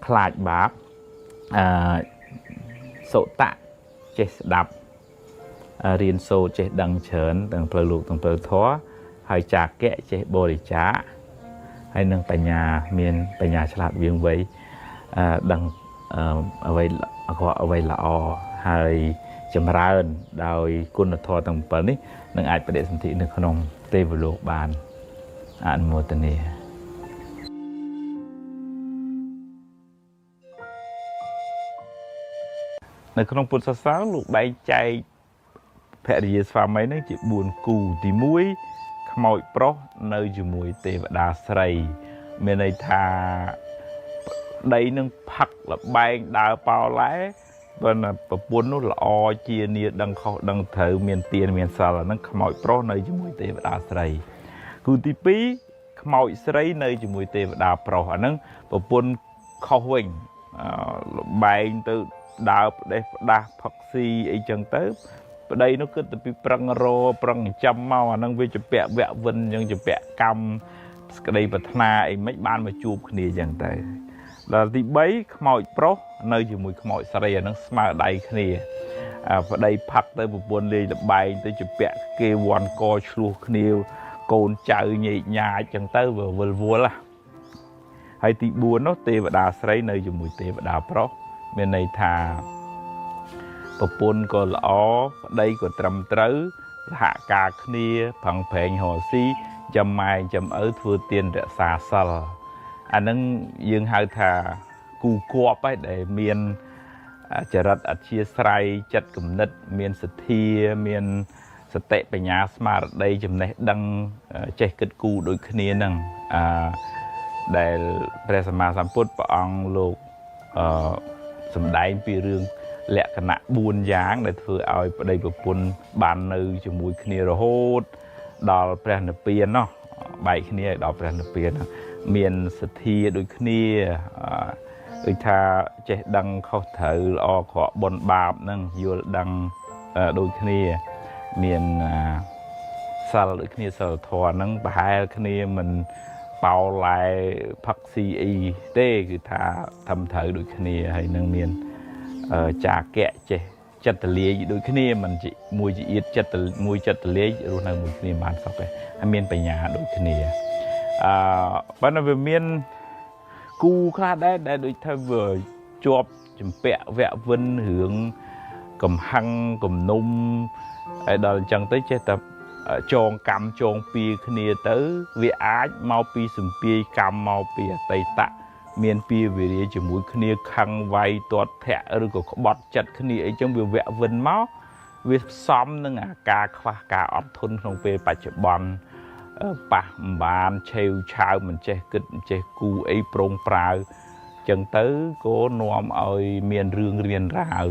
ខ្លាចបាបសុតៈចេះស្ដាប់រៀនសូត្រចេះដឹងច្រើនទាំងផ្លូវលោកទាំងផ្លូវធម៌ហើយចាគៈចេះបរិច្ចាគហើយនឹងបញ្ញាមានបញ្ញាឆ្លាតវាងវៃដឹងអ្វីអាក្រក់អ្វីល្អហើយចម្រើនដោយគុណធម៌ទាំង7នេះនឹងអាចបដិសន្ធិនៅក្នុងទេវលោកបានអនុមោទនានៅក្នុងពុទ្ធសាសនាលោកបែងចែកភរិយាស្វាមីនឹងជា4គូទី1ខ្មោចប្រុសនៅជាមួយទេវតាស្រីមានន័យថាប្តីនឹងផឹកលបែងដើរប៉ោឡែប៉ុន្តែប្រពន្ធនោះល្អជានាដឹងខុសដឹងត្រូវមានទានមានសិលអាហ្នឹងខ្មោចប្រុសនៅជាមួយទេវតាស្រីគូទី2ខ្មោចស្រីនៅជាមួយទេវតាប្រុសអាហ្នឹងប្រពន្ធខុសវិញលបែងទៅដើរផ្ដេសផ្ដាស់ផឹកស៊ីអីចឹងទៅប្តីនោះគិតតែពីប្រឹងរប្រឹងចិញ្ចឹមមកអាហ្នឹងវាជាពាក់វៈវិនចឹងជាពាក់កម្មសក្តីប្រាថ្នាអីមិនបានមកជួបគ្នាចឹងទៅដល់ទី3ខ្មោចប្រុសនៅជាមួយខ្មោចស្រីអាហ្នឹងស្មើដៃគ្នាប្តីផឹកទៅប្រពន្ធលេងលបែងទៅជាពាក់គេវ័នកឆ្លោះគ្នាកូនចៅញែកញ៉ាចចឹងទៅវាវិលវល់ហើយទី4នោះទេវតាស្រីនៅជាមួយទេវតាប្រុសមានន័យថាប្រពន្ធក៏ល្អប្តីក៏ត្រឹមត្រូវសហការគ្នាប្រឹងប្រែងរកស៊ីចាំម៉ែចាំឪធ្វើទានរក្សាសិលអាហ្នឹងយើងហៅថាគូគប់ហើយដែលមានចរិតអធ្យាស្រ័យចិត្តគំនិតមានសទ្ធាមានសតិបញ្ញាស្មារតីចំណេះដឹងចេះគិតគូរដូចគ្នាហ្នឹងដែលព្រះសម្មាសម្ពុទ្ធព្រះអង្គលោកសម្ដែងពីរឿង លក្ខណៈ4យ៉ាងដែលធ្វើឲ្យប្តីប្រពន្ធបាននៅជាមួយគ្នារហូតដល់ព្រះនិព្វានណោះបែកគ្នាឲ្យដល់ព្រះនិព្វានមានសទ្ធាដូចគ្នាដូចថាចេះដឹងខុសត្រូវល្អក្រក់បុណ្យបាបនឹងយល់ដឹងដូចគ្នាមានសិលដូចគ្នាសិលធម៌ហ្នឹងប្រហែលគ្នាមិនបោឡែផឹកស៊ីអីទេគឺថាធ្វើត្រូវដូចគ្នាហើយនឹងមានចាកៈចេះចិត្តលាយដូចគ្នាមិនមួយជាអៀតចិត្តមួយចិត្តលាយរស់នៅមួយគ្នាបានសុខទេហើយមានបញ្ញាដូចគ្នាប៉ុន្តែវាមានគូខ្លះដែរដែលដូចថាវាជាប់ចម្ពាក់វៈវិនរឿងកំហឹងគំនុំហើយដល់អញ្ចឹងទៅចេះតែចងកម្មចងពៀគ្នាទៅវាអាចមកពីសម្ពាយកម្មមកពីអតីតមានពៀវេរាជាមួយគ្នាខឹងវាយទាត់ធាក់ឬក៏ក្បត់ចិត្តគ្នាអីចឹងវាវៈវិនមកវាផ្សំនឹងអាការខ្វះការអត់ធន់ក្នុងពេលបច្ចុប្បន្នប៉ះមិនបានឆេវឆាវមិនចេះគិតមិនចេះគូអីប្រងប្រាវចឹងទៅក៏នាំឲ្យមានរឿងរៀនរាវ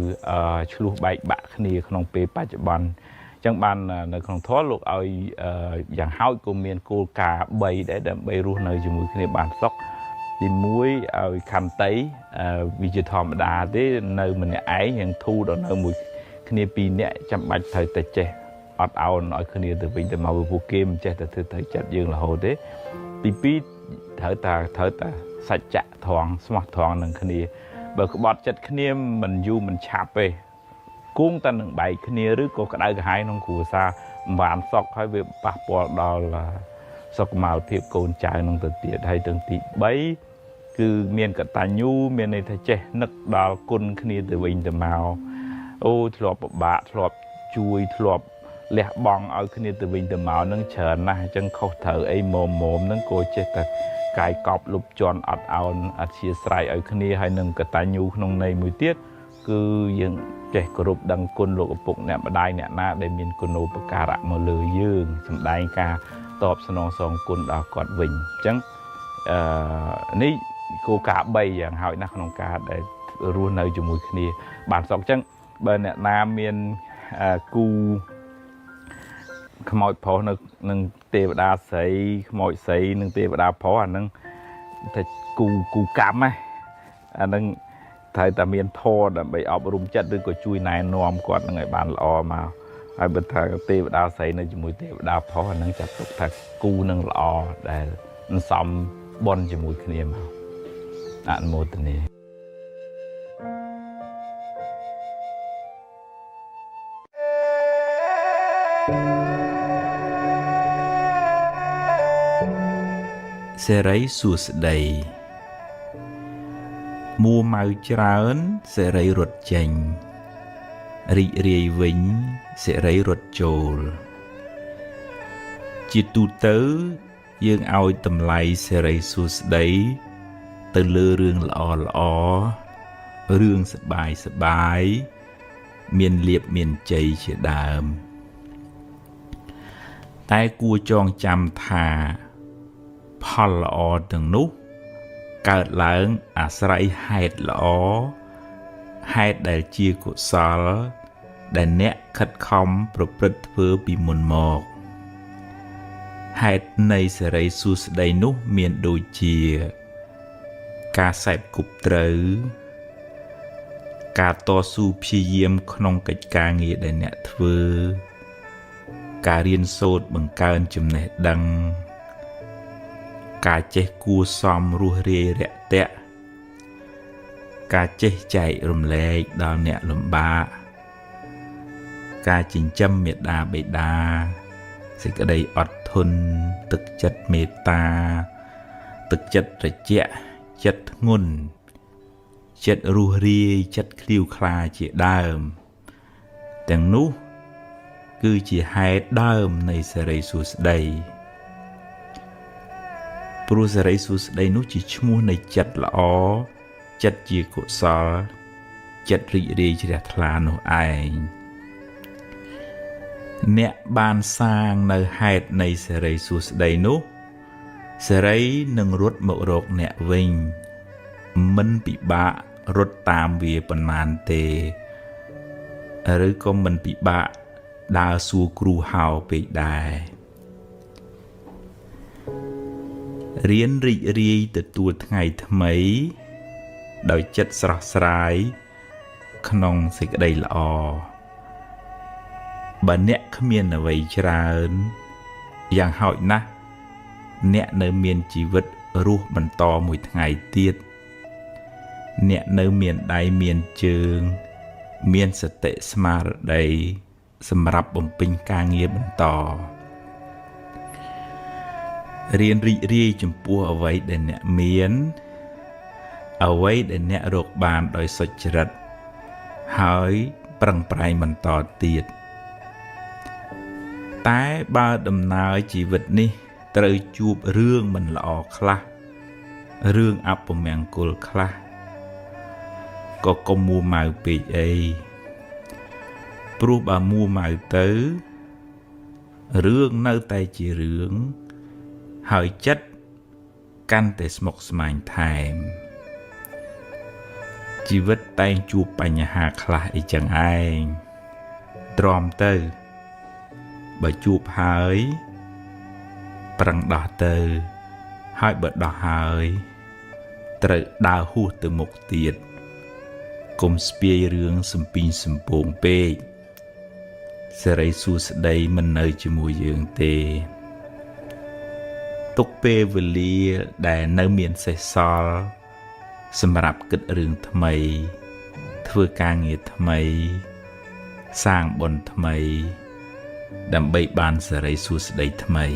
ឆ្លោះបែកបាក់គ្នាក្នុងពេលបច្ចុប្បន្នចឹងបាននៅក្នុងធម៌លោកឲ្យយ៉ាងហោចក៏មានគោលការណ៍3ដែរដើម្បីរស់នៅជាមួយគ្នាបានសុខទី1ឲ្យខន្តីវាជាធម្មតាទេនៅម្នាក់ឯងយ៉ាងធូរដល់នៅមួយគ្នាពីរនាក់ចាំបាច់ត្រូវតែចេះអត់ឱនឲ្យគ្នាទៅវិញទៅមកព្រោះគេមិនចេះតែធ្វើត្រូវចិត្តយើងរហូតទេទី2ត្រូវតែសច្ចៈត្រង់ស្មោះត្រង់នឹងគ្នាបើក្បត់ចិត្តគ្នាមិនយូរមិនឆាប់ទេគង់តែនឹងបែកគ្នាឬក៏ក្តៅក្រហាយក្នុងគ្រួសារមិនបានសុខហើយវាប៉ះពាល់ដល់សុខុមាលភាពកូនចៅនឹងទៅទៀតហើយទាំងទី3គឺមានកតញ្ញូមានន័យថាចេះនឹកដល់គុណគ្នាទៅវិញទៅមកអូធ្លាប់ពិបាកធ្លាប់ជួយធ្លាប់លះបង់ឲ្យគ្នាទៅវិញទៅមកនឹងច្រើនណាស់អញ្ចឹងខុសត្រូវអីមុំមុំនឹងក៏ចេះតែកាយកប់លុបជន់អត់ឱនអធិស្ឋានឲ្យគ្នាហើយនឹងកតញ្ញូក្នុងន័យមួយទៀតគឺយើងចេះគោរពដឹងគុណលោកឪពុកអ្នកម្ដាយអ្នកណាដែលមានគុណូបការៈមកលើយើងសម្ដែងការតបស្នងសងគុណដល់គាត់វិញអញ្ចឹងនេះគោលការណ៍3យ៉ាងហោចណាស់ក្នុងការដែលរស់នៅជាមួយគ្នាបានសុខអញ្ចឹងបើអ្នកណាមានគូខ្មោចប្រុសនៅនឹងទេវតាស្រីខ្មោចស្រីនឹងទេវតាប្រុសអានឹងតែគូកម្មណាអានឹងត្រូវតែមានធម៌ដើម្បីអប់រំចិត្តឬក៏ជួយណែនាំគាត់នឹងឲ្យបានល្អមកហើយបើថាទេវតាស្រីនៅជាមួយទេវតាប្រុសអានឹងចាត់ទុកថាគូនឹងល្អដែលសំបុណ្យជាមួយគ្នាមកអនុមោទនាសេរីសួស្តីមួម៉ៅច្រើនសេរីរត់ចេញរីករាយវិញសេរីរត់ចូលជាទូទៅយើងឲ្យតម្លៃសេរីសួស្តីទៅលើរឿងល្អល្អរឿងសប្បាយសប្បាយមានលៀបមានជ័យជាដើមតែគួរចងចាំថាផលល្អទាំងនោះកើតឡើងអាស្រ័យហេតុល្អហេតុដែលជាកុសលដែលអ្នកខិតខំប្រព្រឹត្តធ្វើពីមុនមកហេតុនៃសេរីសួស្តីនោះមានដូចជាការសេពគប់ត្រូវការតស៊ូព្យាយាមក្នុងកិច្ចការងារដែលអ្នកធ្វើការរៀនសូត្របង្កើនចំណេះដឹងការចេះគួសមរស់រាយរាក់ទាក់ការចេះចែករំលែកដល់អ្នកលំបាកការចិញ្ចឹមមេដាបេដាសេចក្តីអត់ធន់ទឹកចិត្តមេត្តាទឹកចិត្តត្រជាក់ចិត្តធ្ងន់ចិត្តរស់រាយចិត្តឃ្លាវខ្លាជាដើមទាំងនោះគឺជាហេតុដើមនៃសេរីសួស្តីព្រោះសេរីសួស្តីនោះជាឈ្មោះនៃចិត្តល្អចិត្តជាកុសលចិត្តរីករាយជ្រះថ្លានោះឯងអ្នកបានសាងនៅហេតុនៃសេរីសួស្តីនោះសេរីនឹងរត់មករកអ្នកវិញមិនពិបាករត់តាមវាប៉ុន្មានទេ ឬក៏មិនពិបាកដើរសួរគ្រូហៅពេកដែររៀនរីករាយទទួលថ្ងៃថ្មីដោយចិត្តស្រស់ស្រាយក្នុងសេចក្តីល្អបើអ្នកគ្មានអ្វីច្រើនយ៉ាងហោចណាស់អ្នកនៅមានជីវិតរស់បន្តមួយថ្ងៃទៀតអ្នកនៅមានដៃមានជើងមានសតិស្មារតីសម្រាប់បំពេញការងារបន្តរៀនរីករាយចំពោះអ្វីដែលអ្នកមានអ្វីដែលអ្នករកបានដោយសុចរិតហើយប្រឹងប្រែងបន្តទៀតតែបើដំណើរជីវិតនេះត្រូវជួបរឿងមិនល្អខ្លះរឿងអពមង្គលខ្លះក៏កុំមួម៉ៅពេកអីព្រោះបើមួម៉ៅទៅរឿងនៅតែជារឿងហើយចិត្តកាន់តែស្មុគស្មាញថែមជីវិតតែងជួបបញ្ហាខ្លះអីចឹងឯងទ្រាំទៅបើជួបហើយប្រឹងដោះទៅហើយបើដោះហើយត្រូវដើរហួសទៅមុខទៀតកុំស្ពាយរឿងសំពីងសំពងពេកសិរីសួស្តីមិននៅជាមួយយើងទេទុកពេលវេលាដែលនៅមានសេសសល់សម្រាប់គិតរឿងថ្មីធ្វើការងារថ្មីសាងបុណ្យថ្មីដើម្បីបានសិរីសួស្តីថ្មី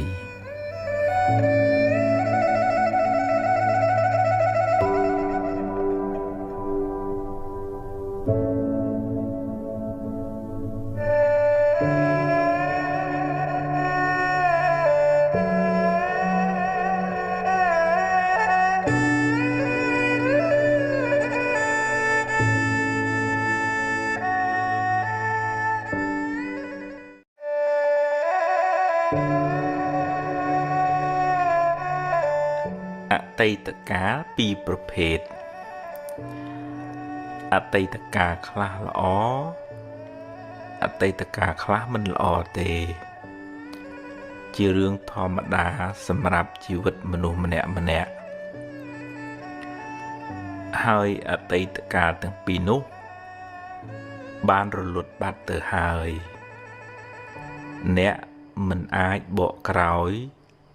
អតីតកាលពីរប្រភេទអតីតកាលខ្លះល្អអតីតកាលខ្លះមិនល្អទេជារឿងធម្មតាសម្រាប់ជីវិតមនុស្សម្នាក់ម្នាក់ហើយអតីតកាលទាំងពីរនោះបានរលត់បាត់ទៅហើយអ្នកមិនអាចបកក្រោយ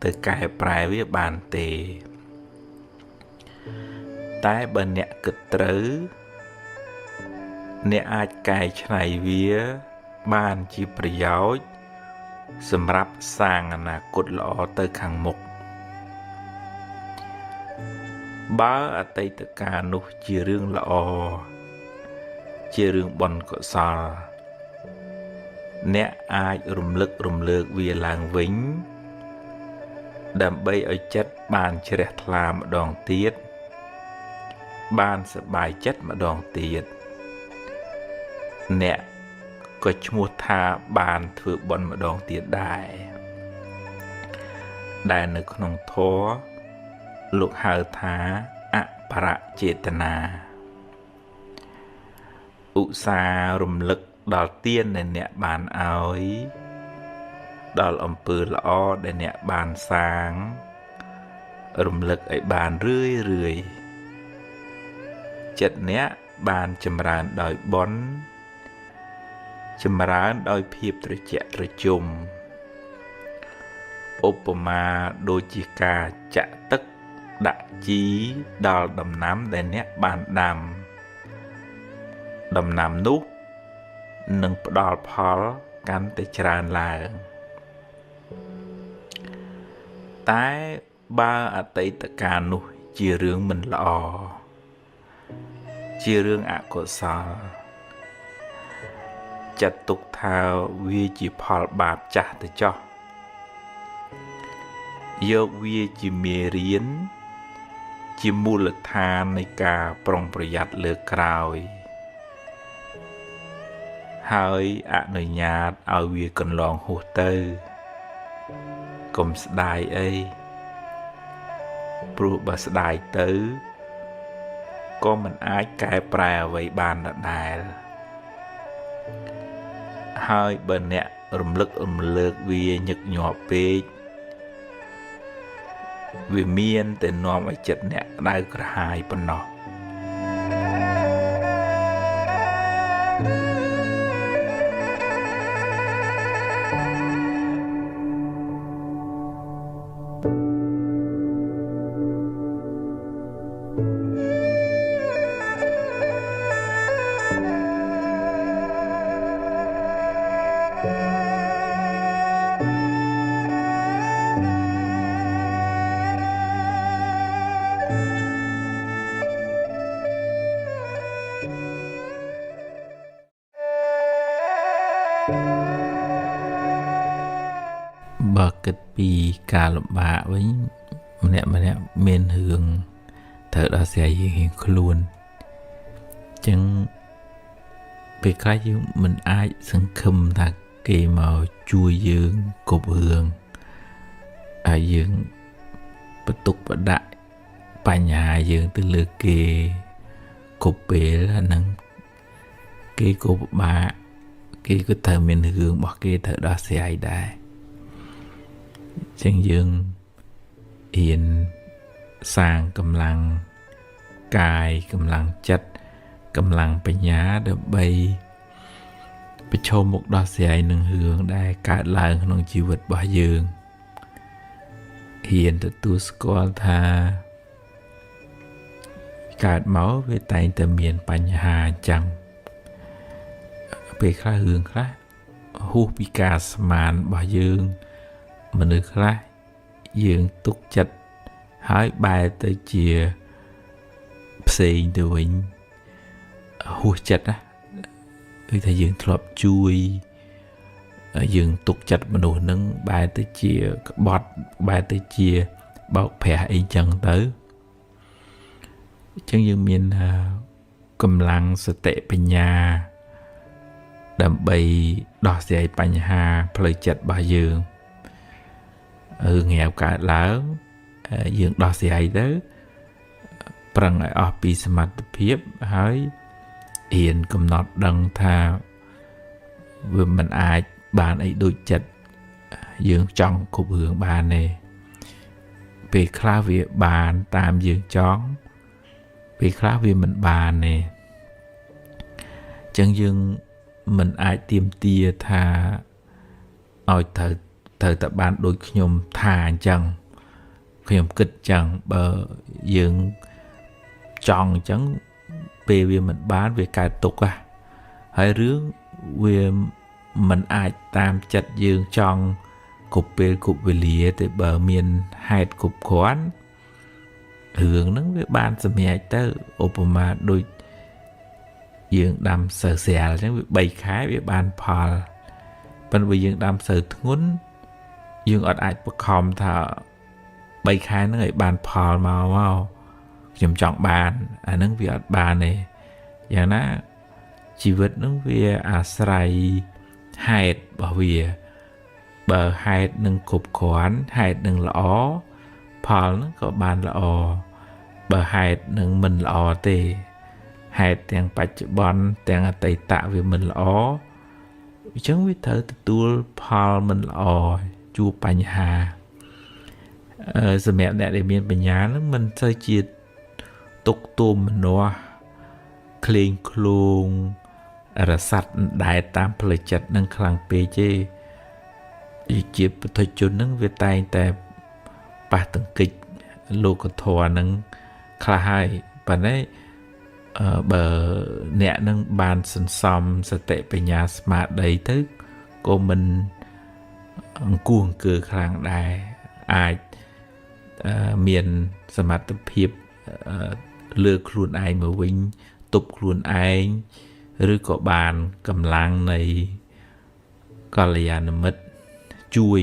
ទៅកែប្រែវាបានទេតែបើអ្នកគិតត្រូវអ្នកអាចកែច្នៃវាបានជាប្រយោជន៍សម្រាប់សាងអនាគតល្អទៅខាងមុខបើអតីតកាលនោះជារឿងល្អជារឿងបុណ្យកុសលអ្នកអាចរំលឹករំលើកវាឡើងវិញដើម្បីឲ្យចិត្តបានជ្រះថ្លាម្ដងទៀតបានសប្បាយចិត្តម្ដងទៀតអ្នកក៏ឈ្មោះថាបានធ្វើបុណ្យម្ដងទៀតដែរដែលនៅក្នុងធម៌លោកហៅថាអបរចេតនាឧស្សាហ៍រំលឹកដល់ទានដែលអ្នកបានឲ្យដល់អំពើល្អដែលអ្នកបានសាងរំលឹកឲ្យបានរឿយរឿយចិត្តអ្នកបានចម្រើនដោយបុណ្យចម្រើនដោយភាពត្រជាក់ត្រជុំឧបមាដូចជាការចាក់ទឹកដាក់ជីដល់ដំណាំដែលអ្នកបានដាំដំណាំនោះនឹងផ្ដល់ផលកាន់តែច្រើនឡើងតែបើអតីតកាលនោះជារឿងមិនល្អជារឿងអកុសលចាត់ទុកថាវាជាផលបាបចាស់ទៅចោះយកវាជាមេរៀនជាមូលដ្ឋាននៃការប្រុងប្រយ័ត្នលើក្រោយហើយអនុញ្ញាតឲ្យវាកន្លងហួសទៅកុំស្ដាយអីព្រោះបើស្ដាយទៅក៏មិនអាចកែប្រែអ្វីបានដដែល ហើយបើអ្នករំលឹករំលើកវាញឹកញាប់ពេកវាមានតែនាំឲ្យចិត្តអ្នកក្តៅក្រហាយប៉ុណ្ណោះបើគិតពីការលំបាកវិញម្នាក់ម្នាក់មានរឿងត្រូវដោះស្រាយរៀងៗខ្លួនអញ្ចឹងពេលខ្លះយើងមិនអាចសង្ឃឹមថាគេមកជួយយើងគ្រប់រឿងហើយយើងបន្ទុកបដាក់បញ្ហាយើងទៅលើគេគ្រប់ពេលហ្នឹងគេក៏ពិបាកគេក៏ត្រូវមានរឿងរបស់គេត្រូវដោះស្រាយដែរចឹងយើងរៀនសាងកម្លាំងកាយកម្លាំងចិត្តកម្លាំងបញ្ញាដើម្បីប្រឈមមុខដោះស្រាយនឹងរឿងដែលកើតឡើងក្នុងជីវិតរបស់យើងហ៊ានទទួលស្គាល់ថាកើតមកវាតែងតែមានបញ្ហាអញ្ចឹងពេលខ្លះរឿងខ្លះហួសពីការស្មានរបស់យើងមនុស្សខ្លះយើងទុកចិត្តហើយបែរទៅជាផ្សេងទៅវិញហួសចិត្តណាគឺថាយើងធ្លាប់ជួយយើងទុកចិត្តមនុស្សនឹងបែរទៅជាក្បត់បែរទៅជាបោកប្រាស់អីចឹងទៅអញ្ចឹងយើងមានកម្លាំងសតិបញ្ញាដើម្បីដោះស្រាយបញ្ហាផ្លូវចិត្តរបស់យើងរឿងងាវកើតឡើងយើងដោះស្រាយទៅប្រឹងឲ្យអស់ពីសមត្ថភាពហើយរៀនកំណត់ដឹងថាវាមិនអាចបានអីដូចចិត្តយើងចង់គ្រប់រឿងបានទេពេលខ្លះវាបានតាមយើងចង់ពេលខ្លះវាមិនបានទេអញ្ចឹងយើងមិនអាចទាមទារថាឲ្យត្រូវតែបានដូចខ្ញុំថាអញ្ចឹងខ្ញុំគិតអញ្ចឹងបើយើងចង់អញ្ចឹងពេលវាមិនបានវាកើតទុក្ខហើយរឿងវាមិនអាចតាមចិត្តយើងចង់គ្រប់ពេលគ្រប់វេលាទេបើមានហេតុគ្រប់គ្រាន់រឿងហ្នឹងវាបានសម្រេចទៅឧបមាដូចយើងដាំស្រូវស្រាលអញ្ចឹងវា3ខែវាបានផលប៉ុន្តែបើយើងដាំស្រូវធ្ងន់យើងអត់អាចបខំថា3ខែហ្នឹងឲ្យបានផលមកខ្ញុំចង់បានអាហ្នឹងវាអត់បានទេយ៉ាងណាជីវិតហ្នឹងវាអាស្រ័យហេតុរបស់វាបើហេតុនឹងគ្រប់គ្រាន់ហេតុនឹងល្អផលហ្នឹងក៏បានល្អបើហេតុនឹងមិនល្អទេហេតុទាំងបច្ចុប្បន្នទាំងអតីតវាមិនល្អអញ្ចឹងវាត្រូវទទួលផលមិនល្អជួបបញ្ហាសម្រាប់អ្នកដែលមានបញ្ញានឹងមិនសូវជាទុកទោមនស្សក្លែងក្លងរស័ព្ទដែលតាមផ្លូវចិត្តនឹងខ្លាំងពេកទេជាពុទ្ធជននឹងវាតែងតែប៉ះទង្គិចលោកធម៌នឹងខ្លះហើយប៉ុន្តែបើអ្នកនឹងបានសន្សំសតិបញ្ញាស្មារតីទៅក៏មិនអង្គួអង្គើខ្លាំងដែរអាចមានសមត្ថភាពលើខ្លួនឯងមកវិញទប់ខ្លួនឯងឬក៏បានកម្លាំងនៃកល្យាណមិត្តជួយ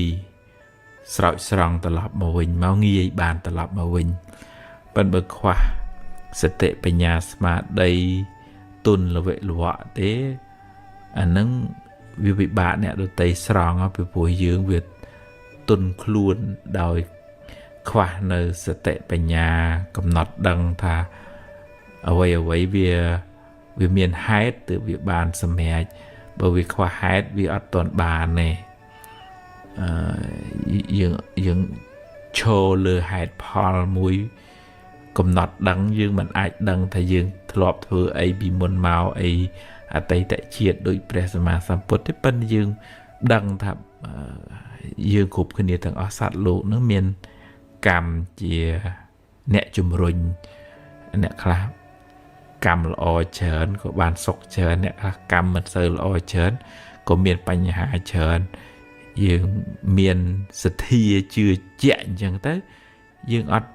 ស្រោចស្រង់ត្រឡប់មកវិញមកងាយបានត្រឡប់មកវិញប៉ុន្តែបើខ្វះសតិបញ្ញាស្មារតីទុនលវៈលវៈទេអានឹងវាពិបាកអ្នកដទៃស្រង់ពីព្រោះយើងវាទុនខ្លួនដោយខ្វះនៅសតិបញ្ញាកំណត់ដឹងថាអ្វីអ្វីវាមានហេតុទើបវាបានសម្រេច បើវាខ្វះហេតុវាអត់ទាន់បានទេយើងយើងឈរលើហេតុផលមួយកំណត់ដឹងយើងមិនអាចដឹងថាយើងធ្លាប់ធ្វើអីពីមុនមកអីអតីតជាតិដូចព្រះសម្មាសម្ពុទ្ធទេប៉ុន្តែយើងដឹងថាយើងគ្រប់គ្នាទាំងអស់សត្វលោកនឹងមានកម្មជាអ្នកជំរុញអ្នកខ្លះកម្មល្អច្រើនក៏បានសុខច្រើនអ្នកខ្លះកម្មមិនសូវល្អច្រើនក៏មានបញ្ហាច្រើនយើងមានសទ្ធាជឿជាក់អញ្ចឹងទៅយើងអត់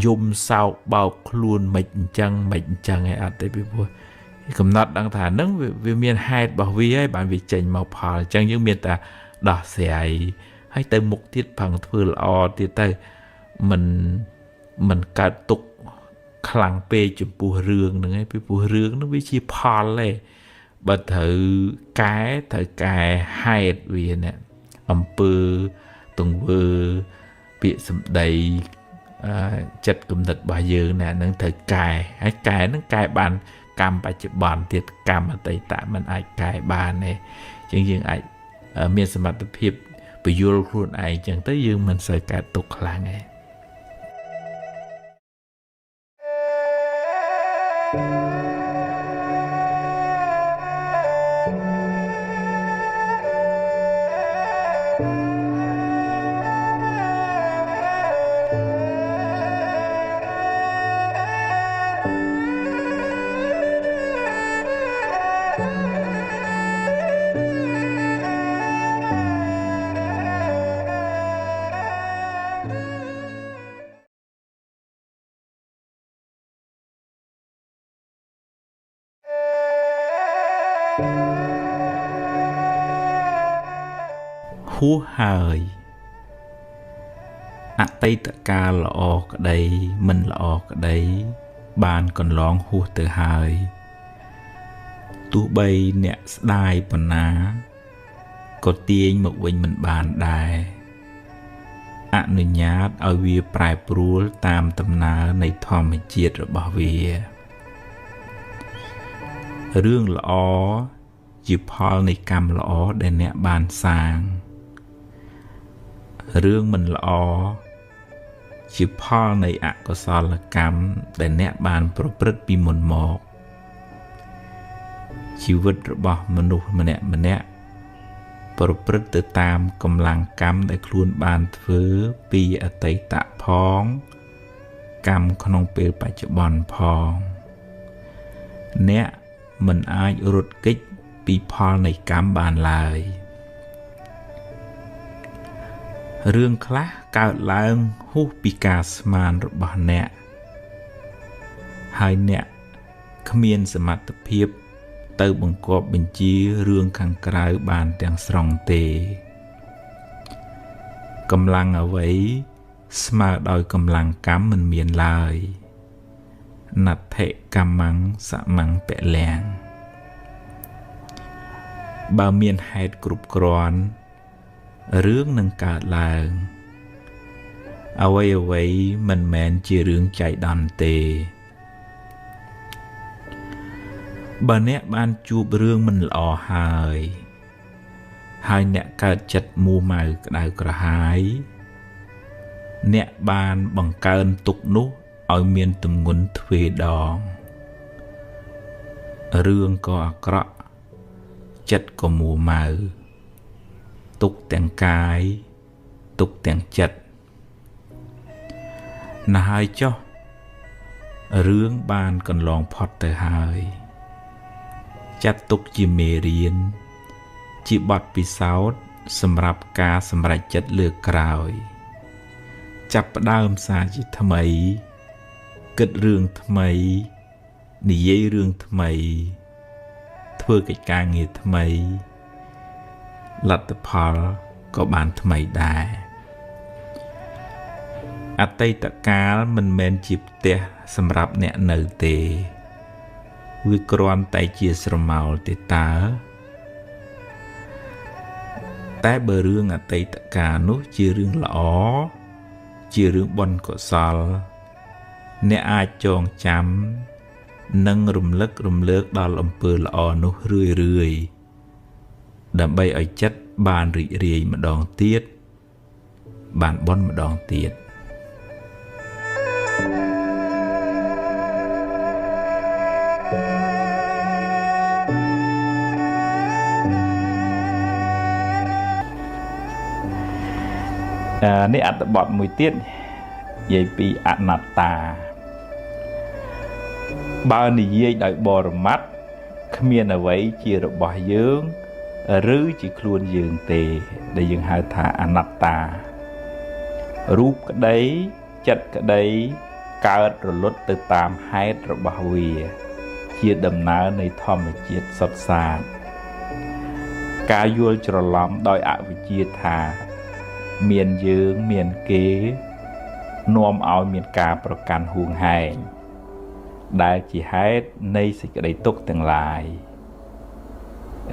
យំសោកបោកខ្លួនមិនអញ្ចឹងមិនអញ្ចឹងឯងអត់ទេពីព្រោះកំណត់ដឹងថាហ្នឹងវាមានហេតុរបស់វាហើយបានវាចេញមកផលអញ្ចឹងយើងមានតែដោះស្រាយហើយទៅមុខទៀតប្រឹងធ្វើល្អទៀតទៅមិនកើតទុកខ្លាំងពេកចំពោះរឿងហ្នឹងឯងពីព្រោះរឿងហ្នឹងវាជាផលឯងបើត្រូវកែត្រូវកែហេតុវានេះអំពើទង្វើពាក្យសម្ដីចិត្តគំនិតរបស់យើងណាហ្នឹងត្រូវកែហើយកែហ្នឹងកែបានកម្មបច្ចុប្បន្នទៀតកម្មអតីតมันអាចកែបានទេអញ្ចឹងយើងអាចមានសមត្ថភាពពយល់ខ្លួនឯងអញ្ចឹងទៅយើងមិនសូវកើតទុក្ខខ្លាំងទេហួសហើយអតីតកាលល្អក្តីមិនល្អក្តីបានកន្លងហួសទៅហើយទោះបីអ្នកស្ដាយប៉ុណ្ណាក៏ទាញមកវិញមិនបានដែរអនុញ្ញាតឲ្យវាប្រែប្រួលតាមដំណើរនៃធម្មជាតិរបស់វារឿងល្អជាផលនៃកម្មល្អដែលអ្នកបានសាងរឿងមិនល្អជាផលនៃអកុសលកម្មដែលអ្នកបានប្រព្រឹត្តពីមុនមកជីវិតរបស់មនុស្សម្នាក់ម្នាក់ប្រព្រឹត្តទៅតាមកម្លាំងកម្មដែលខ្លួនបានធ្វើពីអតីតផងកម្មក្នុងពេលបច្ចុប្បន្នផងអ្នកមិនអាចរត់គេចពីផលនៃកម្មបានឡើយរឿងខ្លះកើតឡើងហួសពីការស្មានរបស់អ្នកហើយអ្នកគ្មានសមត្ថភាពទៅបង្គាប់បញ្ជារឿងខាងក្រៅបានទាំងស្រុងទេកម្លាំងអ្វីស្មើដោយកម្លាំងកម្មមិនមានឡើយណដ្ឋិកម្មੰសមੰពលំបើមានហេតុគ្រប់គ្រាន់រឿងនឹងកើតឡើងអ្វីអ្វីមិនមែនជារឿងចៃដន្យទេបើអ្នកបានជួបរឿងមិនល្អហើយហើយអ្នកកើតចិត្តមួម៉ៅក្តៅក្រហាយអ្នកបានបង្កើនទុក្ខនោះឲ្យមានទម្ងន់ទ្វេដងរឿងក៏អាក្រក់ចិត្តក៏មួម៉ៅទុកទាំងកាយទុកទាំងចិត្តណាស់ហើយចុះរឿងបានកន្លងផុតទៅហើយចាត់ទុកជាមេរៀនជាបទពិសោធន៍សម្រាប់ការសម្រេចចិត្តលើកក្រោយចាប់ផ្ដើមសារជាថ្មីគិតរឿងថ្មីនិយាយរឿងថ្មីធ្វើកិច្ចការងារថ្មីលទ្ធផលក៏បានថ្មីដែរអតីតកាលមិនមែនជាផ្ទះសម្រាប់អ្នកនៅទេវាគ្រាន់តែជាស្រមោលទេតើតែបើរឿងអតីតកាលនោះជារឿងល្អជារឿងបុណ្យកុសលអ្នកអាចចងចាំ និងរំលឹករំលើកដល់អំពើល្អនោះរឿយរឿយដើម្បីឲ្យចិត្តបានរីករាយម្ដងទៀតបានបុណ្យម្ដងទៀតនេះអត្ថបទមួយទៀតនិយាយពីអនត្តាបើនិយាយដោយបរមត្តគ្មានអ្វីជារបស់យើងឬជាខ្លួនយើងទេដែលយើងហៅថាអនត្តារូបក្តីចិត្តក្តីកើតរលត់ទៅតាមហេតុរបស់វាជាដំណើរនៃធម្មជាតិសុទ្ធសាធការយល់ច្រឡំដោយអវិជ្ជាថាមានយើងមានគេនាំឲ្យមានការប្រកាន់ហួងហែងដែលជាហេតុនៃសេចក្តីទុក្ខទាំងឡាយ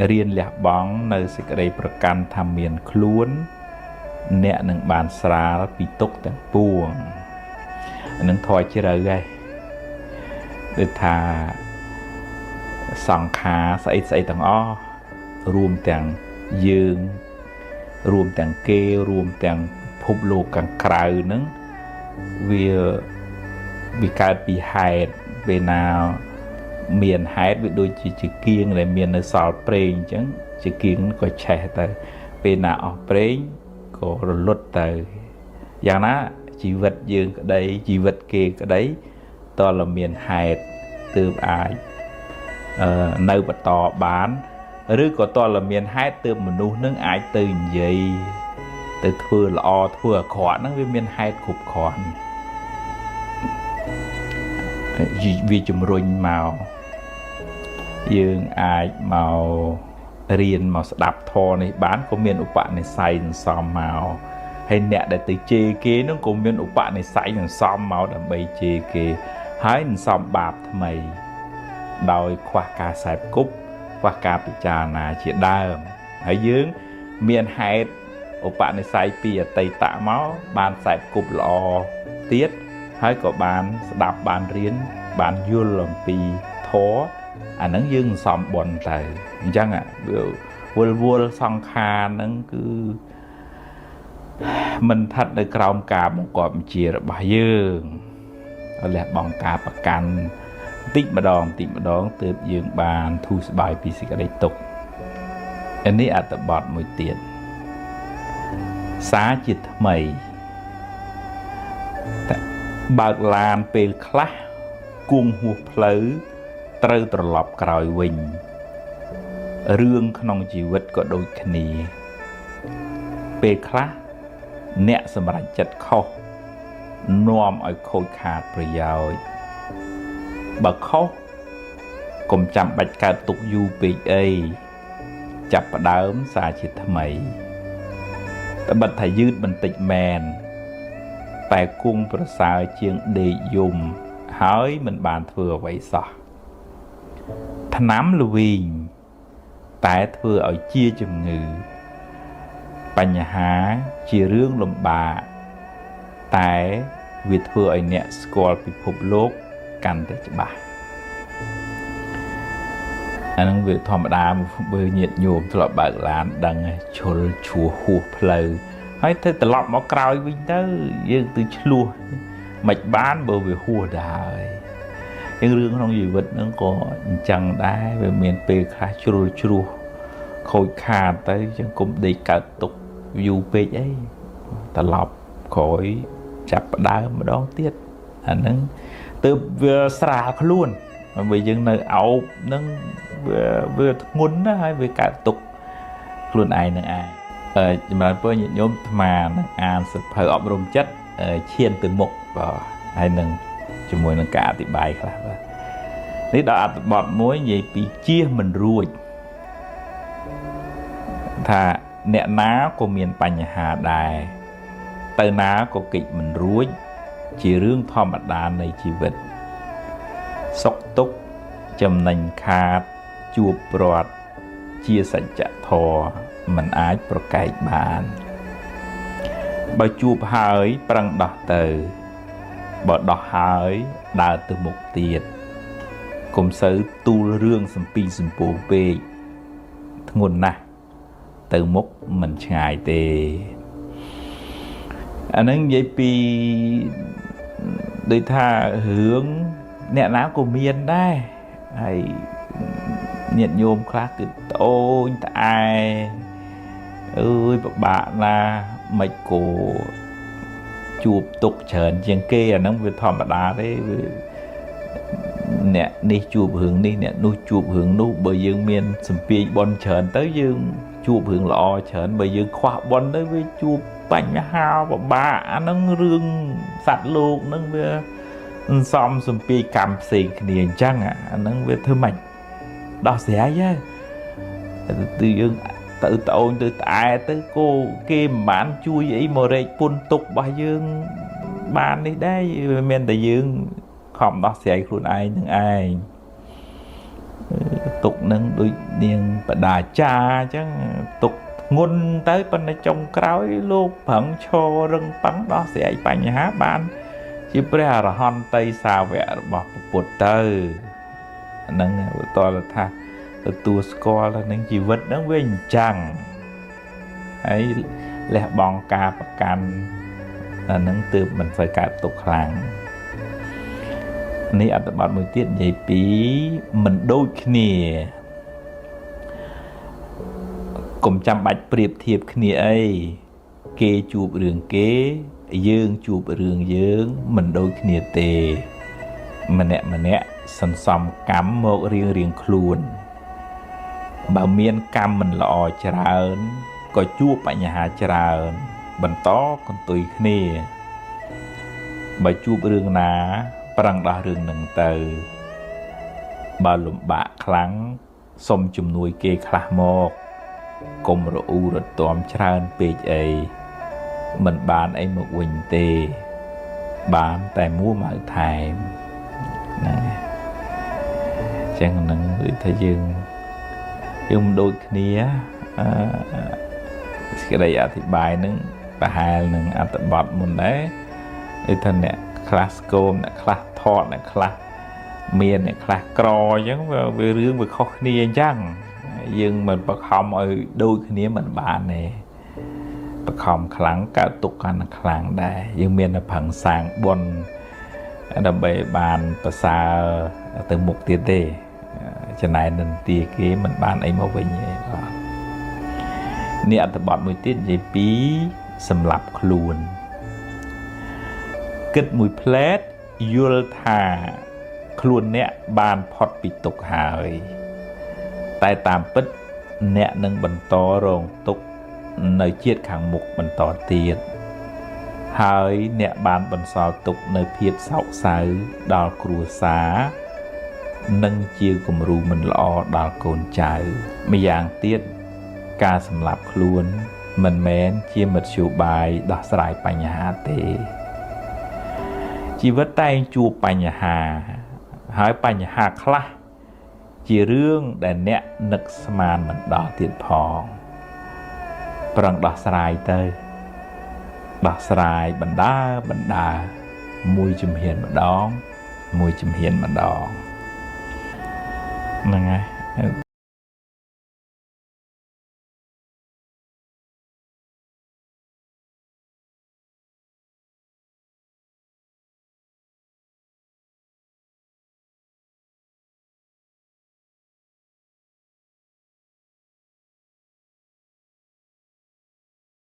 រៀនលះបង់នៅសេចក្តីប្រកាន់ថាមានខ្លួនអ្នកនឹងបានស្រាលពីទុក្ខទាំងពួងនឹងធေါ်ជ្រៅហើយដូចថាសង្ខារស្អីស្អីទាំងអស់រួមទាំងយើងរួមទាំងគេរួមទាំងពិភពលោកខាងក្រៅហ្នឹងវាកើតពីហេតុពេលណាមានហេតុវាដូចជាចង្គៀងដែលមាននៅសល់ប្រេងអញ្ចឹងចង្គៀងក៏ឆេះទៅពេលណាអស់ប្រេងក៏រលត់ទៅយ៉ាងណាជីវិតយើងក្តីជីវិតគេក្តីតើមានហេតុទើបអាចនៅបន្តបានឬក៏តើមានហេតុទើបមនុស្សនឹងអាចទៅនិយាយទៅធ្វើល្អធ្វើអាក្រក់ហ្នឹងវាមានហេតុគ្រប់គ្រាន់វាជំរុញមកយើងអាចមករៀនមកស្ដាប់ធម៌នេះបានក៏មានឧបនិស្ស័យសន្សំមកហើយអ្នកដែលទៅជេរគេហ្នឹងក៏មានឧបនិស្ស័យសន្សំមកដើម្បីជេរគេហើយសន្សំបាបថ្មីដោយខ្វះការសែបគប់ខ្វះការពិចារណាជាដើមហើយយើងមានហេតុឧបនិស្ស័យពីអតីតមកបានសែបគប់ល្អទៀតហើយក៏បានស្ដាប់បានរៀនបានយល់អំពីធម៌អាហ្នឹងយើងសន្សំបុណ្យទៅអញ្ចឹងវាវល់សង្ខារហ្នឹងគឺមិនស្ថិតនៅក្រោមការបង្គាប់បញ្ជារបស់យើងលះបង់ការប្រកាន់តិចម្ដងតិចម្ដងទើបយើងបានធូរស្បើយពីសេចក្តីទុក្ខនេះអត្ថបទមួយទៀតសារជាថ្មីបើកឡានពេលខ្លះគួងហួសផ្លូវត្រូវត្រឡប់ក្រោយវិញរឿងក្នុងជីវិតក៏ដូចគ្នាពេលខ្លះអ្នកសម្រេចចិត្តខុសនាំឲ្យខូចខាតប្រយោជន៍បើខុសកុំចាំបាច់កើតទុកយូរពេកអីចាប់ផ្ដើមសារជាថ្មីត្បិតថាយឺតបន្តិចមែនតែគង់ប្រសើរជាងដេកយំហើយមិនបានធ្វើអ្វីសោះថ្នាំល្វីងតែធ្វើឲ្យជាជំងឺបញ្ហាជារឿងលំបាកតែវាធ្វើឲ្យអ្នកស្គាល់ពិភពលោកកាន់តែច្បាស់អាហ្នឹងវាធម្មតាបើញាតិញោមធ្លាប់បើកឡានដឹងឈុលឈួសហួសផ្លូវហើយទៅត្រឡប់មកក្រោយវិញទៅយើងទៅឆ្លោះមិនបានបើវាហួសទៅហើយយើងរឿងក្នុងជីវិតហ្នឹងក៏អញ្ចឹងដែរវាមានពេលខ្លះជ្រុលជ្រោះខូចខាតទៅអញ្ចឹងគុំដេកកើតទុកយូរពេកអីត្រឡប់ក្រោយចាប់ផ្ដើមម្ដងទៀតអាហ្នឹងទើបវាស្រាលខ្លួនបើយើងនៅអោបហ្នឹងវាធ្ងន់ណាស់ហើយវាកើតទុកខ្លួនឯងនឹងឯងចម្រើនពរញាតិញោមអាត្មានឹងអានសៀវភៅអប់រំចិត្តឈានទៅមុខបាទហើយនឹងជាមួយនឹងការអធិប្បាយខ្លះបាទនេះដល់អត្ថបទមួយនិយាយពីជៀសមិនរួចថាអ្នកណាក៏មានបញ្ហាដែរទៅណាក៏គេចមិនរួចជារឿងធម្មតានៃជីវិតសុខទុក្ខចំណេញខាតជួបព្រាត់ជាសច្ចធម៌មិនអាចប្រកែកបានបើជួបហើយប្រឹងដោះទៅបើដោះហើយដើរទៅមុខទៀត កុំសូវទូលរឿងសំពីសំពោងពេកធ្ងន់ណាស់ទៅមុខមិនឆ្ងាយទេអាហ្នឹងនិយាយពីដូចថារឿងអ្នកណាក៏មានដែរហើយញាតិញោមខ្លះគឺត្អូញត្អែអើយពិបាកណាស់មិនគោជួបទុកច្រើនជាងគេអាហ្នឹងវាធម្មតាទេវាអ្នកនេះជួបរឿងនេះអ្នកនោះជួបរឿងនោះបើយើងមានសម្ពាយបនច្រើនទៅយើងជួបរឿងល្អច្រើនបើយើងខ្វះបនទៅវាជួបបញ្ហាពិបាកអាហ្នឹងរឿងសត្វលោកហ្នឹងវាសំសម្ពាយកម្មផ្សេងគ្នាអញ្ចឹងអាហ្នឹងវាធ្វើម៉េចដោះស្រាយហើយទៅយើងទៅត្អូញទៅត្អែទៅគោគេមិនបានជួយអីមករែកពុនទុករបស់យើងបាននេះដែរមានតែយើងខំដោះស្រាយខ្លួនឯងនឹងឯងទុកនឹងដូចនាងបដាចាអញ្ចឹងទុកធ្ងន់ទៅប៉ុន្តែចុងក្រោយលោកប្រឹងឈររឹងប៉ឹងដោះស្រាយបញ្ហាបានជាព្រះអរហន្តីសាវករបស់ពុទ្ធទៅហ្នឹងតលថាទទួលស្គាល់ថានឹងជីវិតហ្នឹងវាអញ្ចឹងហើយលះបង់ការប្រកាន់អាហ្នឹងទើបមិនសូវកើតទុកខ្លាំងនេះអត្ថបទមួយទៀតនិយាយពីមិនដូចគ្នាកុំចាំបាច់ប្រៀបធៀបគ្នាអីគេជួបរឿងគេយើងជួបរឿងយើងមិនដូចគ្នាទេម្នាក់ម្នាក់សន្សំកម្មមករៀងរៀងខ្លួនបើមានកម្មមិនល្អច្រើនក៏ជួបបញ្ហាច្រើនបន្តកន្ទុយគ្នាបើជួបរឿងណាប្រឹងដោះរឿងនឹងទៅបើលំបាកខ្លាំងសុំជំនួយគេខ្លះមកកុំរអ៊ូរទាំច្រើនពេកអីមិនបានអីមកវិញទេបានតែមួម៉ៅថែមហ្នឹងអញ្ចឹងហ្នឹងដូចថាយើងមិនដូចគ្នាអឺសេចក្តីអធិប្បាយហ្នឹងប្រហែលនឹងអត្ថបទមុនដែរដូចថាអ្នកខ្លះស្គមអ្នកខ្លះថតអ្នកខ្លះមានអ្នកខ្លះក្រអញ្ចឹងវារឿងវាខុសគ្នាអញ្ចឹងយើងមិនបខំឲ្យដូចគ្នាមិនបានទេបខំខ្លាំងកើតទុកកាន់តែខ្លាំងដែរយើងមានតែប្រឹងសាងបុណ្យដើម្បីបានប្រសើរទៅមុខទៀតទេចំណែននិន្ទាគេមិនបានអីមកវិញទេបាទនេះអត្ថបទមួយទៀតនិយាយពីសម្លាប់ខ្លួនគិតមួយផ្លែតយល់ថាខ្លួនអ្នកបានផុតពីទុក្ខហើយតែតាមពិតអ្នកនឹងបន្តរងទុក្ខនៅជាតិខាងមុខបន្តទៀតហើយអ្នកបានបន្សល់ទុកនៅភាពសោកសៅដល់គ្រួសារនិងជាគំរូមិនល្អដល់កូនចៅម្យ៉ាងទៀតការសម្លាប់ខ្លួនមិនមែនជាមធ្យោបាយដោះស្រាយបញ្ហាទេជីវិតតែងជួបបញ្ហាហើយបញ្ហាខ្លះជារឿងដែលអ្នកនឹកស្មានមិនដល់ទៀតផងប្រឹងដោះស្រាយទៅដោះស្រាយបណ្ដើបណ្ដើមួយជំហានម្ដងមួយជំហានម្ដងហ្នឹងហើយ